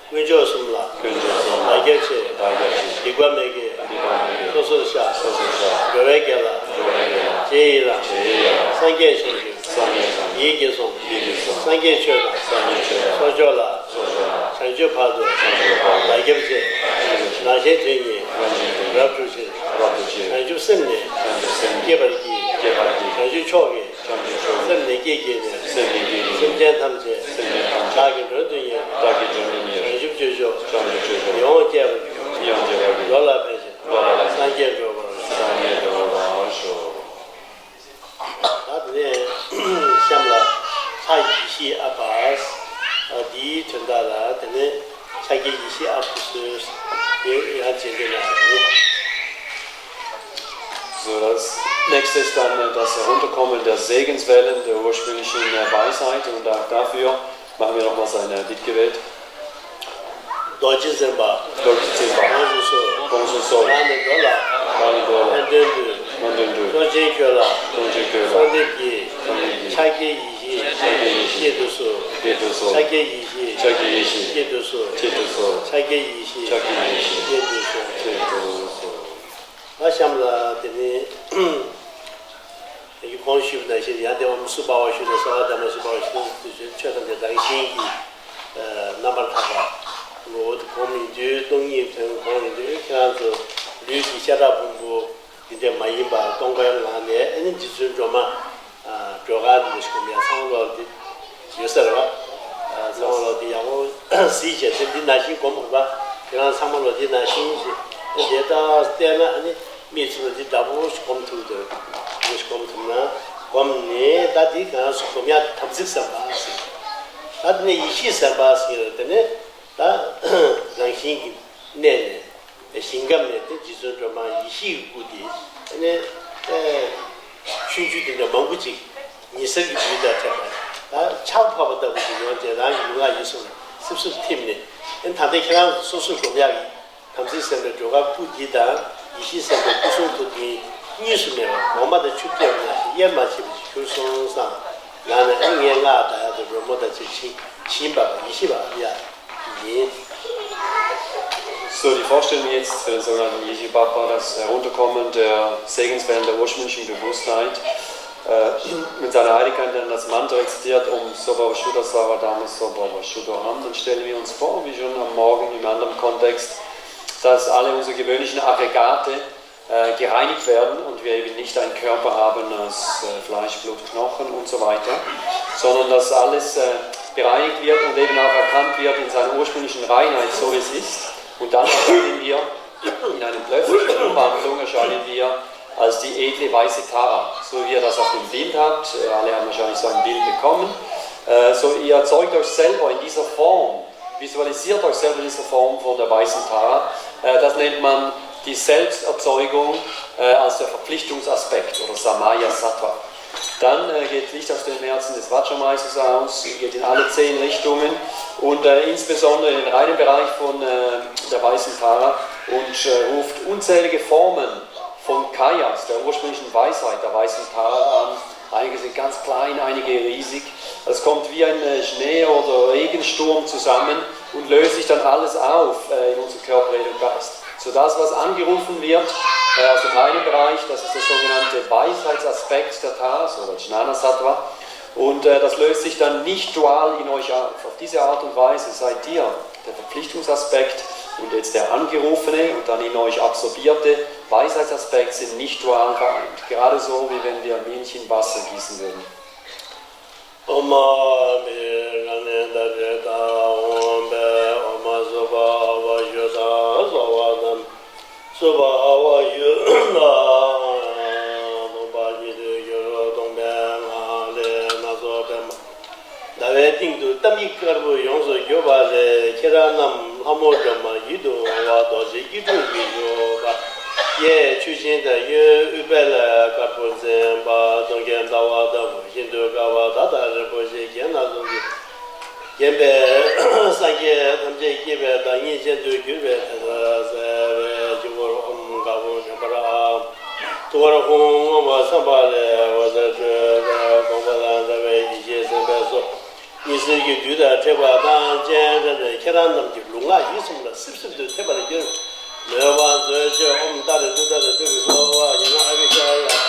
དཀོན་མཆོག་གསུམ་ལ། དཀོན་མཆོག་གསུམ་ལ། བདག་སྐྱབས་མཆི། བདག་སྐྱབས་མཆི། སྡིག་པ་མི་དགེ། སྡིག་པ་མི་དགེ། སོ་སོར་བཤགས། སོ་སོར་བཤགས། འགྲོ་བའི་དགེ་ལ། འགྲོ་བའི་དགེ་ལ། རྗེས་ཡི་རང་། རྗེས་ཡི་རང་། སངས་རྒྱས་བྱང་ཆུབ། སངས་རྒྱས་བྱང་ཆུབ། ཡིད་ཀྱིས་བཟུང་། ཡིད་ཀྱིས་བཟུང་། སངས་རྒྱས་ཆོས་དང་། སངས་རྒྱས་ཆོས་དང་། ཚོགས་མཆོག་ལ། ཚོགས་མཆོག་ལ། བྱང་ཆུབ་བར་དུ། བྱང་ཆུབ་བར་དུ། བདག་སྐྱབས་མཆི། བདག་སྐྱབས་མཆི། རང་གཞན་དོན་གཉིས། རང་གཞན་དོན་གཉིས། རབ་བསྒྲུབ་ཕྱིར། རབ་བསྒྲུབ་ཕྱིར། བྱང་ཆུབ་སེམས་ནི། བྱང་ཆུབ་སེམས་ནི། བསྐྱེད་པར་བགྱི། བསྐྱེད་པར་བགྱི། བྱང་ཆུབ་མཆོག་གི། བྱང་ཆུབ་མཆོག་གི། སེམས་ནི་བསྐྱེད་བགྱིས་ནས། སེམས་ནི་བསྐྱེད་བགྱིས་ནས། སེམས་ཅན་ཐམས་ཅད། སེམས་ཅན་ཐམས་ཅད། བདག་གི་མགྲོན་དུ་གཉེར། བདག་གི་མགྲོན་དུ་གཉེར། བྱང་ཆུབ་སྤྱོད་མཆོག། བྱང་ཆུབ་སྤྱོད་མཆོག། ཡིད་འོང་སྤྱད་པར། ཡིད་འོང་སྤྱད་པར། འགྲོ་ལ་ཕན་ཕྱིར། འགྲོ་ལ་ཕན་ཕྱིར། སངས་རྒྱས་འགྲུབ་པར། སངས་རྒྱས་འགྲུབ་པར་ཤོག། ད་དེ་ནས་གཤམ་ལ་ལྷ་ཡེ་ཤེས་ཨ་པ། འདིའི་དོན་དག་ལ་དེ་ནས་ཕྱག་རྒྱའི་ཡེ་ཤེས་ཨ་པ་སོས་དེ་ཡང་རྗེས་འདོན་གནང་ཡོད། So, das nächste ist dann äh, das Herunterkommen der Segenswellen der ursprünglichen äh, Weisheit und auch dafür machen wir nochmals ein äh, Bittgebet. རྡོ་རྗེ་འཛིན་པ། རྡོ་རྗེ་འཛིན་པ། དགོངས་སུ་གསོལ། དགོངས་སུ་གསོལ། བདག་ནི་འགྲོ་ལ། བདག་ནི་འགྲོ་ལ། སྨོན་འདུན་འབུལ། སྨོན་འདུན་འབུལ། སྲོག་ཆེན་ཁྱོད་ལ། སྲོག་ཆེན་ཁྱོད་ལ། གསོལ་འདེབས་ཀྱི། གསོལ་འདེབས་ཀྱི། ཕྱག་རྒྱའི་ཡེ་ཤེས། ཕྱག་རྒྱའི་ཡེ་ཤེས། བསྐྱེད་དུ་གསོལ། བསྐྱེད་དུ་གསོལ། ཕྱག་རྒྱའི་ཡེ་ཤེས། ཕྱག་རྒྱའི་ཡེ་ཤེས། བསྐྱེད་དུ་གསོལ། བསྐྱེད་དུ་གསོལ། ཕྱག་རྒྱའི་ཡེ་ཤེས། ཕྱག་རྒྱའི་ཡེ་ཤེས། བསྐྱེད་དུ་གསོལ། བསྐྱེད་དུ་གསོལ། ད་གཤམ་ལ་དེ་ནི། གོང་ཞུས་པ་ནང་བཞིན་ཡང་དེ་འོ་མ་སུ་པ་བ་ཞུས་ནས་གསོལ་བ་དམ་པ་སུ་པ་བ་ཞུས་ནས་དུས་ཚོད་ཆོས་དང་དེ་རང་བཞིན་གྱིས་རྣམ་པར་དག་པ་ངོ་བོ་དེ་སྒོམ་ཡིན་དུས་སྟོང་ཉིད་དོན་སྒོམ་ཡིན་དུས་ཁྱེད་རང་ཚོ་ལུས་ཀྱི་ཤ་ཁྲག་ཕུང་པོ་འདི་འདྲ་མ་ཡིན་པ་སྟོང་པའི་ངང་ནས་ཨ་ནི་རྗེ་བཙུན་སྒྲོལ་མ་སྒྲོལ་དཀར་འདི་འདྲ་ཞིག་སྒོམ་ཡ་ཚང་ལོག་འདི་ཡོད་ས་རེད་བ། ཚང་ལོག་འདི་ཡག་པོ་གཟིགས་བྱས་ཚེ་འདི་ནང་བཞིན་སྒོམ་དགོས་པ། ཁྱེད་རང་ཚང་མ་ལོག་འདི་ནང་བཞིན་ཞིག་དེ་ལྟར་བལྟས་ན་ཨ་ནི། མིག་ཆུ་ལ་འདི་འདྲ་པོ་ཞིག་སྒོམ་ཐུབ་འདུག་འདི་ཞིག་སྒོམ་ཐུབ་ན། བསྒོམས་ནས་ད་དེ་གང་སུ་སྒོམ་ཡག་དམ་ཚིག་བསམ་པ་ཟེར། ད་དེ་ནས་ཡེ་ཤེས་བསམ་པ་ཟེར་དེ་ནས་ད་རང་བཞིན་གྱི་གནས་ནས་ཞིང་ཁམས་ནས་དེ་རྗེ་བཙུན་སྒྲོལ་མ་ཡེ་ཤེས་ཀྱི་སྐུ་དེ་དེ་ནས་ཆུང་ཆུང་དེ་འདྲ་མང་པོ་ཅིག་ཉི་ཟེར་གྱི་འབྲུ་དང་འཕྲད་པ་ད་ཆར་ཕབ་པ་ལྟ་བུ་ཞིག་ཡོང་རྗེས་རང་གི་ལུས་ངག་ཡིད་གསུམ་ལ་སིབ་སིབ་ཐིམ་ནས་ཨེ་ད་ལྟ་ཁྱེད་རང་སོ་སོས་སྒོམ་ཡག་གི་དམ་ཚིག་སེམས་དཔའི་སྒྲོལ་དཀར་སྐུ་འདི་དང་ཡེ་ཤེས་སེམས་དཔའི་སྐུ་གསུང་ཐུགས་ཀྱི་གཉིས་སུ་མེད་པ་གོང་མ་དང་ཆུ་སྐྱེས་པ་ནང་བཞིན་དབྱེར་མ་མཆིས་པ་ཞིག་གྱུར་སོང་བསམ། ཡང་ན་ཨེ་ངས་སྔགས་བཟླ་ཡག་དང་རོལ་མོ་དང་བཅས་བྱིན་བྱིན་པ་ཡེ་ཤེས་པ་ཨ་ཡ་ཡིན། So, die Vorstellung jetzt für den sogenannten Yeji Baba, das Herunterkommen der Segenswellen der ursprünglichen Bewusstheit, äh, mit seiner Heiligkeit dann das Mantra rezitiert, um Soba Shuddha Sava Dhamma Soba Shuddha Ham, dann stellen wir uns vor, wie schon am Morgen im anderen Kontext, dass alle unsere gewöhnlichen Aggregate äh, gereinigt werden und wir eben nicht einen Körper haben aus äh, Fleisch, Blut, Knochen und so weiter, sondern dass alles äh, bereinigt wird und eben auch erkannt wird in seiner ursprünglichen Reinheit, so wie es ist. Und dann erscheinen wir in einem plötzlichen Umwandlung, erscheinen wir als die edle weiße Tara, so wie ihr das auf dem Bild habt. Äh, alle haben wahrscheinlich so ein Bild bekommen. Äh, so, ihr erzeugt euch selber in dieser Form, visualisiert euch selber in dieser Form von der weißen Tara. Äh, das nennt man die Selbsterzeugung äh, als der Verpflichtungsaspekt oder Samaya Sattva. Dann äh, geht Licht aus dem Herzen des Vajrameisters aus, geht in alle zehn Richtungen und äh, insbesondere in den reinen Bereich von äh, der weißen Tara und äh, ruft unzählige Formen von Kayas, der ursprünglichen Weisheit der weißen Tara, an. Einige sind ganz klein, einige riesig. Es kommt wie ein äh, Schnee- oder Regensturm zusammen und löst sich dann alles auf äh, in unserem Körper, Seele und Geist. So das, was angerufen wird äh, aus dem reinen Bereich, das ist der sogenannte Weisheitsaspekt der Tara oder Jnana Sattva. Und äh, das löst sich dann nicht dual in euch auf. Auf diese Art und Weise seid ihr der Verpflichtungsaspekt und jetzt der angerufene und dann in euch absorbierte Weisheitsaspekt sind nicht dual vereint. Gerade so, wie wenn wir Milch in Wasser gießen würden. ཨོཾ་མ་ཧཱ་མི་ར་ཎི་ད་རེ་ད་ཨོཾ་པེ་ཨོཾ་མ་སུ་བྷ་ཝ་ཡུ་ད་སྭ་བྷ་ནམ་སུ་བྷ་ཝ་ཡུ་ད་སྟོང་པ་ཉིད་དུ་གྱུར་སྟོང་པའི་ངང་ལས་སྣ་ཚོགས་པདྨ་ཟླ་བའི་སྟེང་དུ་གཏམ་ཡིག་དཀར་པོ་ཡོངས་སུ་གྱུར་པ་ལས། ཁྱེད་རང་རྣམས་ལྷ་མོ་སྒྲོལ་མ་ཡིད་དུ་འོང་བ་རྡོ་རྗེ་སྐྱིལ་ཀྲུང་གིས་བཞུགས་པ། གཡས་མཆོག་སྦྱིན་དང་གཡོན་ཨུཏྤལ་དཀར་པོ་འཛིན་པ། གདོང་ཁ་ཟླ་བ་ལྟ་བུ་ཤིན་ཏུ་དཀར་བ་ད་ལྟ་རིན་པོ་ཆེའི་རྒྱན་སྣ་ཚོགས་ཀྱིས་བརྒྱན་པའི་སངས་རྒྱས་ཐམས་ཅད་སྐྱེད་པའི་བདག་ཉིད་ཅན་དུ་གྱུར་པའི་དེ་ལྟར་གསལ་བའི་སྤྱི་བོར་ཨོཾ་དཀར་པོ་འདྲེན་པར་ཨ། ཐུགས་ཀར་ཧཱུྃ་སྔོན་མོ་བསམ་པ་ལས་འོད་ཟེར་འཕྲོས་པས་དགོངས་པ་དང་འདྲ་བའི་ཡེ་ཤེས་སེམས་དཔའི་གཟུགས། ཉི་ཟེར་གྱི་རྡུལ་དང་འཕྲད་པ་དང་སྤྱན་འདྲེན་ནས་ཁྱེད་རང་རྣམས་ཀྱི་ལུས་ངག་ཡིད་གསུམ་ལ་སིབ་སིབ་ཏུ་ཐིམ་པར་གྱུར། མོས་པ་མཛོད་ཅིག་ཨོཾ་ཏཱ་རེ་ཏུཏྟཱ་རེ་ཏུ་རེ་སྭཱ་ཧཱ། ཡང་ན་ཨ་བྷི་ཤ་ཡ། ཨ་ད་ག་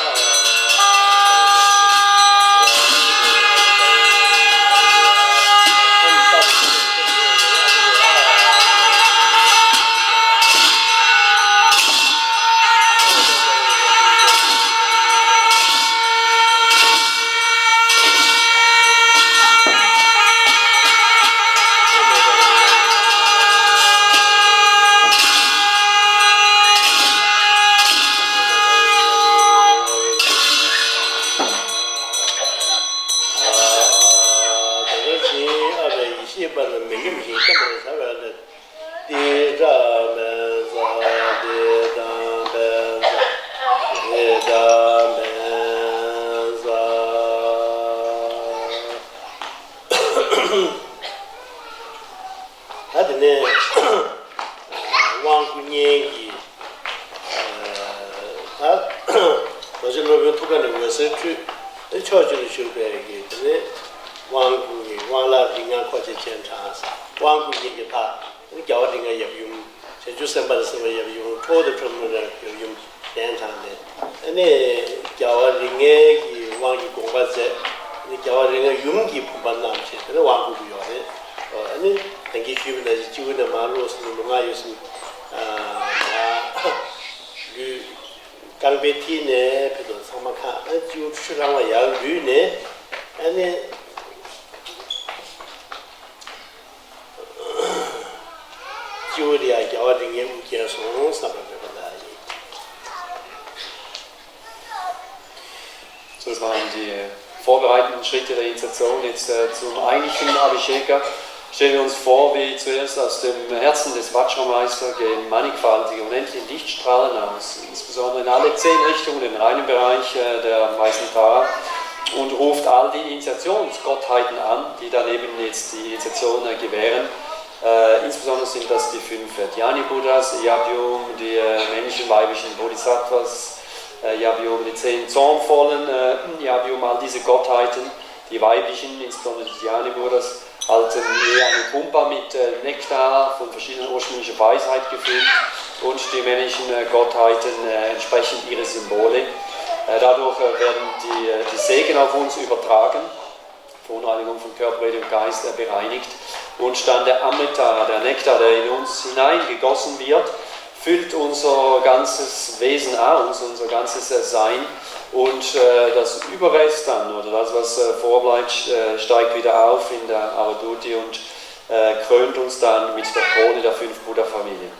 ཅིག་ཨ་བའི་ཡེ་ཤེས་པ་ལ་མི་ཉམས་ཤིང་བརྟན་པར་བྱ་བའི་སླད། ཏི་ཏྲ་མེ་ཛ་ཏི་ཏྲ་མེ་ཛ་ཏི་ཏྲ་མེ་ཛ། ད་དེ་ནས་དབང་བསྐུར་མཁན་གྱི་ད་རྡོ་རྗེ་སློབ་དཔོན་ཐུགས་ཀ་ནས་འོད་ཟེར་འཕྲོས་ཕྱོགས་བཅུ་ནས་བཞུགས་པའི་གི་དེ་ནས་དབང་བསྐུར་གྱི་དབང་ལྷ་རིགས་ལྔ་འཁོར་བཅས་སྤྱན་དྲངས། དབང་བསྐུར་མཁན་གྱི་ལྷ། རྒྱལ་བ་རིགས་ལྔའི་ཡབ་ཡུམ། བྱང་ཆུབ་སེམས་དཔའ་དང་སེམས་དཔའི་ཡབ་ཡུམ། ཁྲོ་བོ་དང་ཁྲོ་མོའི་ཡབ་ཡུམ་གདན་དྲངས་ནས། ཨ་ནི་རྒྱལ་བ་རིགས་ལྔའི་གི་དབང་གི་དགོངས་པ་མཛད། ཨ་ནི་རྒྱལ་བ་རིགས་ལྔའི་ཡུམ་གྱི་བུམ་པ་བསྣམས་བྱས་དེ་ནས་དབང་བསྐུར་གྱི་ཡོད་རེད། ཨ་ནི་ད་གིན་ཞུས་པ་ནང་བཞིན་སྤྱི་བོ་ནས་མར་བླུགས་སོང་ན་ལུས་ངག་ཡིད་གསུམ། ལུས་རྐང་པའི་མཐིལ་ནས་ཕེབས་དང་ཚང་མ་ཁ་ཨ་སྤྱི་བོ་ཆུ་རང་བ་ཡར་ལུས་ནས། ཨ་ནི། སྤྱི་བོ་དེ་ཡང་རྒྱལ་བ་རིགས་ལྔའི་དབུ་རྒྱན་སོང་བསམ་པའི་མོས་པ་ལ་ཡིན། So, das Die vorbereitenden Schritte der Initiation jetzt äh, zum eigentlichen Abhisheka stellen wir uns vor, wie zuerst aus dem Herzen des Vajrameister gehen mannigfaltige, unendliche Lichtstrahlen aus, insbesondere in alle zehn Richtungen, den reinen Bereich äh, der weißen Tara, und ruft all die Initiationsgottheiten an, die dann eben jetzt die Initiation äh, gewähren. Äh, insbesondere sind das die fünf äh, Dhyani-Buddhas, Yabyum, die äh, männlichen, weiblichen Bodhisattvas, äh, Yabyum, die zehn zornvollen äh, Yabyum, all diese Gottheiten, die weiblichen, insbesondere die Dhyani-Buddhas, halten je eine Kumpa mit äh, Nektar von verschiedenen ursprünglicher Weisheit gefüllt und die männlichen äh, Gottheiten äh, entsprechend ihre Symbole. Äh, dadurch äh, werden die, äh, die Segen auf uns übertragen. Verunreinigung von Körper, Rede und Geist äh, bereinigt. Und dann der Amrita, der Nektar, der in uns hineingegossen wird, füllt unser ganzes Wesen aus, unser ganzes äh, Sein. Und äh, das Überrest dann, oder das, was äh, vorbleibt, äh, steigt wieder auf in der Avaduti und äh, krönt uns dann mit der Krone der fünf Buddha-Familien.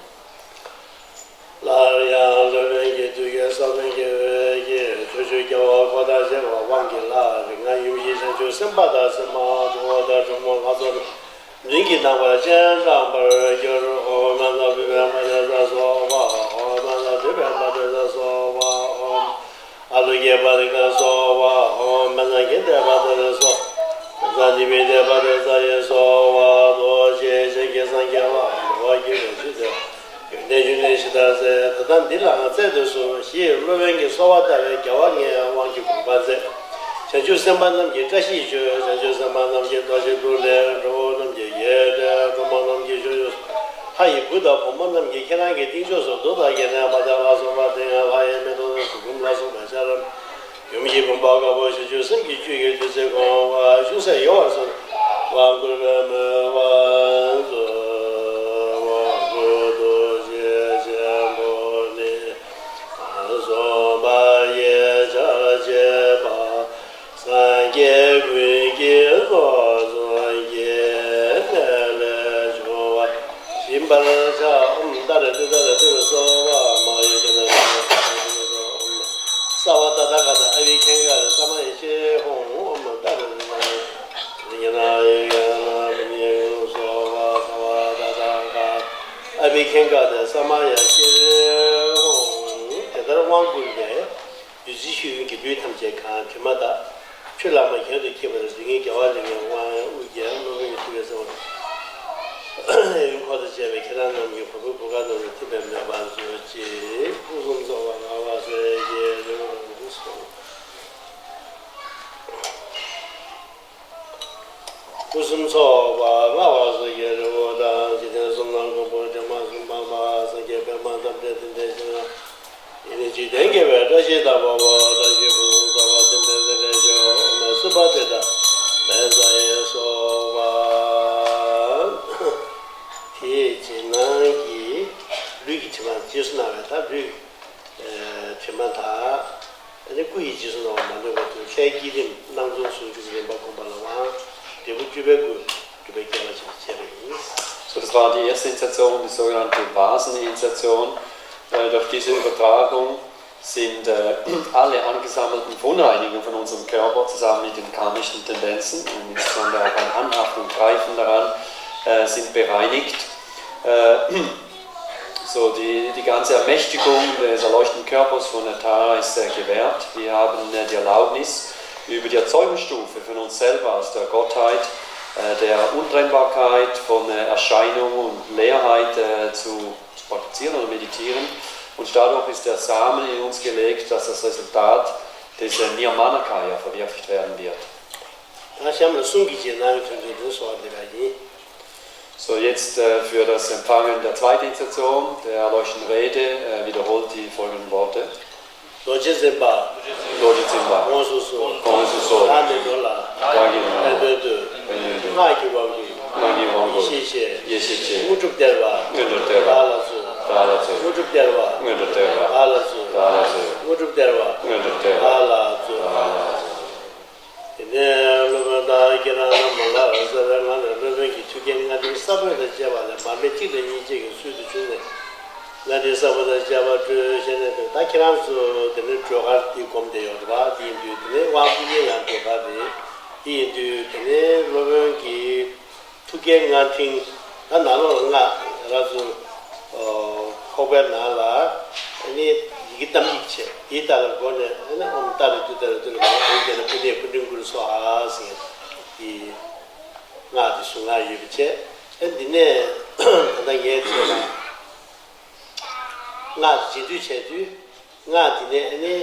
སླར་ཡང་སློབ་དཔོན་གྱིས་དུས་ཀྱི་ས་བོན་གྱི་འོད་ཀྱིས་ཕྱོགས་བཅུའི་རྒྱལ་བ་འཁོར་དང་བཅས་པ་དབང་གིས་ལྷ་རིགས་ལྔ་ཡུམ་གཞི་བྱང་ཆུབ་སེམས་དཔའ་དང་སེམས་མ་གྲོགས་པོ་དང་གྲོགས་མོ་ལྷ་ཚོགས་རྣམས་མདུན་གྱིས་བསྣམས་པར་སྤྱན་དྲངས་པར་གྱུར། ཨོཾ་མཉྫུ་པདྨེ་པྲ་ཏཱིཙྪ་སྭཱ་ཧཱ། ཨོཾ་མཉྫུ་པདྨེ་པྲ་ཏཱིཙྪ་སྭཱ་ཧཱ། ཨོཾ་ཨ་ལོ་ཀེ་པྲ་ཏཱིཙྪ་སྭཱ་ཧཱ། ཨོཾ་པཉྩ་གྷནྟེ་པྲ་ཏཱིཙྪ་སྭཱ་ཧཱ། པཉྩ་ནི་མི་ཏེ་པྲ་ཏཱིཙྪ་ཡེ་སྭཱ་ཧཱ། ཨོ་ཞེས་བྱས་ཀྱི་སངས་རྒྱས་ལ་འགྲོ་བ་ཀུན་ལས་བྱོན་ཏེ། ཡོན་ཏན་གཞོན་ནུའི་གཞི་བདག་མཛད། ད་ལྟ་འདི་ལའང་བསྩལ་དུ་གསོལ་ཞེས་སློབ་དཔོན་གྱིས་གསོལ་བ་བཏབ་པས་རྒྱལ་བ་ལྔའི་དབང་གི་དགོངས་པ་མཛད། བྱང་ཆུབ་སེམས་དཔའ་རྣམས་ཀྱིས་བཀྲ་ཤིས་བརྗོད། བྱང་ཆུབ་སེམས་དཔའ་རྣམས་ཀྱིས་རྡོ་རྗེ་གདུགས་ལས། འགྲོ་བ་རྣམས་ཀྱིས་ཡིད་བདེ། འགྲོ་མང་རྣམས་ཀྱིས་བཞུགས་གཡོ། ལྷ་ཡི་བུ་དང་བུ་མོ་རྣམས་ཀྱིས་ཁྱེད་རང་གི་རྟིང་ཕྱོགས་སུ་གདུགས་དང་རྒྱལ་མཚན་དམར་ལྡན་ལ་སོགས་པ་སྟེང་ལྷ་ཡི་མེ་ཏོག་དང་གུར་གུམ་ལ་སོགས་པ་ཤ་རམ། ཡུམ་གྱི་བུམ་པ་དཀར་པོ་བྱང་ཆུབ་སེམས་ཀྱི་བཅུད་ཀྱིས་བདུད་རྩིས་གང་བ་ཅུང་ཟད་གཡོ་བར་གསོལ། དབང་བསྐུར་བའི་མོས་པ་མཛོད། དབང་བསྐུར་ཐུགས་རྗེ་ཆེན་པོ་ནི། གསུངས་པ་ཡི་ཆར་བཅས་པ། སངས་རྒྱས་ཀུན་གྱི་ཚོགས་བསོད་ཀྱི་གནས་ལས་བྱུང་བ། བྱིན་པར་བྱ། ཨོཾ་ཏཱ་རེ་ཏུཏྟཱ་རེ་ཏུ་རེ་སྭཱ་ཧཱ། མ་ཧཱ་ཡེ་ཁྱེད་རྣམས་ཀྱི་ཨོཾ་སརྦ་ཏ་ཏ་ག་ཏ་ཨ་བྷི་ཥེ་ཀ་རེ་ས་མ་ཡེ་ཤྲཱི་ཧཱུྃ། ཨོཾ་ཏཱ་རེ་ཏུཏྟཱ་རེ་ཏུ་རེ་ཉ་ན་ཡེ་ཁྱེད་རྣམས་ཀྱི་ཨོཾ་སྭ་བྷཱ་ས་བ་ཏ་ཏ་ག་ཨ་བྷི་ཥེ་ཀ་རེ་ས་མ་ཡེ་ཤྲཱི་ཧཱུྃ། དེ་ལྟར་དབང་བསྐུར་བས། བདུད་རྩི་ཆུ་ཡོན་གྱི་སྦུལ་ཐམས་ཅད་གང་། དྲི་མ་དག། ཆུ་ལྷག་མ་གྱེན་དུ་འཁྱིལ་བར་བདུད་ཀྱི་རྒྱལ་བ་རིགས་ལྔའི་དབང་དབུ་རྒྱན་སློབ་དཔོན་གྱི་ཐུགས་ཀའི་གསང་བ། ཡུལ་འཁོར་དང་བཅས་པའི་ཁྱེད་རང་རྣམས་ཀྱི་གོ་འཕང་གོ་འཕང་རྣམས་ལ་ཐིམ་པའི་མོས་པ་མཛོད་ཅིག། སྐུ་གསུམ་ཚོགས་པ་ལྔ་པ་སངས་རྒྱས་ལེའུ་སྟེ། སྐུ་གསུམ་ཚོགས་པ་ལྔ་པ་སངས་རྒྱས་ལེའུ་དང་། འཇིག་རྟེན་གསུམ་ན་མགོན་པོ་བྲན་མ་གསུམ་པ་མ་སངས་རྒྱས་པདྨ་འཇམ་དཔལ་དེ་འདྲའི་ཞིང་ལ། ཡེ་ནས་འཇིག་རྟེན་དགེ་བའི་བཀྲ་ཤིས་ལྟ་བུ་བ། བཀྲ་ཤིས་ཕུན་སུམ་ཚོགས་པ་དེ་འདྲའི་དེ་འདྲའི་ཞིང་ལ། སྲིད་པ་དེ་དག་ལས་འཇའ་ཡི་སོ་བ། དེའི་རྗེས་གནང་གི་ལུས་ཀྱི་དྲི་མ་རྗེས་སུ་གནང་བའི་ད་ལུས་དྲི་མ་དག་ཨ་ནི་སྐུ་ཡི་རྗེས་སུ་གནང་བ་མ་ལུས་པ་དེ་ལྷའི་བསྐྱེད་རིམ་སྣང་རྫོགས་ཟུང་འཇུག་རིམ་པ་བསྒོམ་པ་ལ་དབང་འབྲས་བུ་སྤྲུལ་པའི་སྐུ་སྤྲུལ་པའི་སྐྱེ་བ་ཞིག་བྱས་པ་ཡིན། So, das war die erste Initiation, die sogenannte Vasen-Initiation. Äh, durch diese Übertragung sind äh, alle angesammelten Verunreinigungen von unserem Körper zusammen mit den karmischen Tendenzen und insbesondere auch ein Anhaften und Greifen daran äh, sind bereinigt. Äh, So, die, die ganze Ermächtigung des erleuchteten Körpers von Tara ist äh, gewährt. Wir haben äh, die Erlaubnis, über die Erzeugungsstufe von uns selber als der Gottheit, äh, der Untrennbarkeit von äh, Erscheinung und Leerheit äh, zu, zu praktizieren oder meditieren. Und dadurch ist der Samen in uns gelegt, dass das Resultat des äh, Nirmanakaya verwirklicht werden wird. ད་གཤམ་ལ་གསུང་གི་རྗེས་གནང་གི་དོན་དུ་འདི་གསོལ་བ་འདེབས་པ་ཡིན། So, jetzt äh, für das Empfangen der zweiten Initiation, der erleuchteten Rede, äh, wiederholt die folgenden Worte. རྡོ་རྗེ་འཛིན་པ། རྡོ་རྗེ་འཛིན་པ། དབང་སོ་སོ། དབང་སོ་སོ། བདག་འདི་འགྲོ་ལ། བདག་འདི་འགྲོ་ལ། ཕན་དོན་དུ། ཕན་དོན་དུ། སྔགས་ཀྱི་དབང་བསྐུར། སྔགས་ཀྱི་དབང་བསྐུར། ཡེ་ཤེས་ཆེ། ཡེ་ཤེས་ཆེ། དངོས་གྲུབ་སྟེར་བ། དངོས་གྲུབ་སྟེར་བ། བདག་ལ་སྩོལ། བདག་ལ་སྩོལ། དངོས་གྲུབ་སྟེར་བ། དངོས་གྲུབ་སྟེར་བ། བདག་ལ་སྩོལ། བདག་ལ་སྩོལ། དངོས་གྲུབ་སྟེར་བ། དངོས་གྲུབ་སྟེར་བ། བདག་ལ་སྩོལ། བདག་ལ་སྩོལ། དེ་ནས་སློབ་དཔོན་དག་ཁྱེད་རང་རྣམས་ལ་ཟེར་བའི་ངང་ནས་སློབ་དཔོན་གྱི་ཐུགས་བསྐྱེད་སྔ་འགྲོའི་ས་བོན་དང་བཅས་པ་ལས་མར་མེ་གཅིག་དང་གཉིས་བཅས་ཀྱི་ཚུལ་དུ་བྱུང་ནས། ང་འདི་ས་བོན་དང་བཅས་པ་སྤྲོས་ཞེས་ནས་སྤྲོས། ད་ཁྱེད་རང་ཚོ་དེ་ནས་སྒྲོལ་དཀར་འདི་སྒོམ་བསྡད་ཡོད་རེད་པ། དེ་ཡིན་དུས་དེ་ནས་དབང་བསྐུར་མཁན་ཡང་སྒྲོལ་དཀར་རེད། དེ་ཡིན་དུས་དེ་ནས་སློབ་དཔོན་གྱི་ཐུགས་བསྐྱེད་སྔགས་ཕྲེང་། ད་ནང་ལོགས་ལ་སྔགས་ར་ཚུར་ཁོག་པའི་ནང་ལ་ཨ་ནི་ཡི་གེ་གཏམ་ཡིག་བྱས། དེའི་ལྟག་ལ་སྒོ་ནས་ཨ་ནི་ཨོཾ་ཏཱ་རེ་ཏུཏྟཱ་རེ་ཏུ་རེ་མ་ཧཱ་ཨཱ་ཡུར་ཛྙཱ་ན་པུ་ཎི་པུ་ཊིཾ་ཀུ་རུ་སྭཱ་ཧཱ་ཟེར་མཁན་གྱི་སྔགས་དེ་གཟུངས་སྔགས་ཡོད་པ་བྱས། ཨ་འདི་ནས་ད་ལྟ་ངས་བྱས་ལ། སྔགས་འདི་རྗེས་ཟློས་བྱས་དུས། སྔགས་འདི་ནས་ཨ་ནི་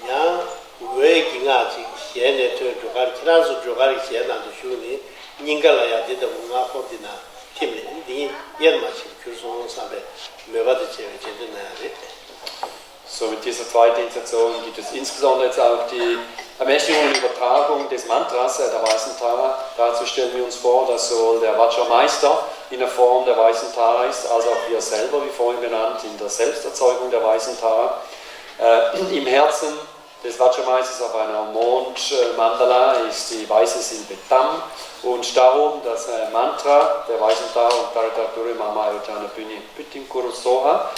ཡང་འོད་ཀྱི་སྔགས་ཅིག་ཞལ་ནས་ཐོན། སྒྲོལ་དཀར། ཁྱེད་རང་ཚོ་སྒྲོལ་དཀར་གྱི་ཞལ་ནང་དུ་ཞུགས་ནས་སྙིང་ག་ལ་ཡང་འདི་ལྟ་བུ་སྔགས་ཕོར་འདི་ནང་ཐིམ་ནས་འདི་དབྱེར་མ་ཕྱེ་བར་གྱུར་སོང་བསམ་པའི་མོས་པ་དང་བཅས་པའི་རྗེས་ཟློས་གནང་ཡ་རེད། So, mit dieser zweiten Intention gibt es insbesondere jetzt auch die Ermächtigung und Übertragung des Mantras, äh, der Weißen Tara. Dazu stellen wir uns vor, dass sowohl der Vajrameister in der Form der Weißen Tara ist, als auch wir selber, wie vorhin benannt, in der Selbsterzeugung der Weißen Tara. Äh, im Herzen des Vajrameisters auf einer Mond-Mandala ist die weiße Silbe Tam und darum das, äh, Mantra der Weißen Tara, Om Tare Tare Ture Mama Ayodhyana Puni Pyuhtingkuru Soha.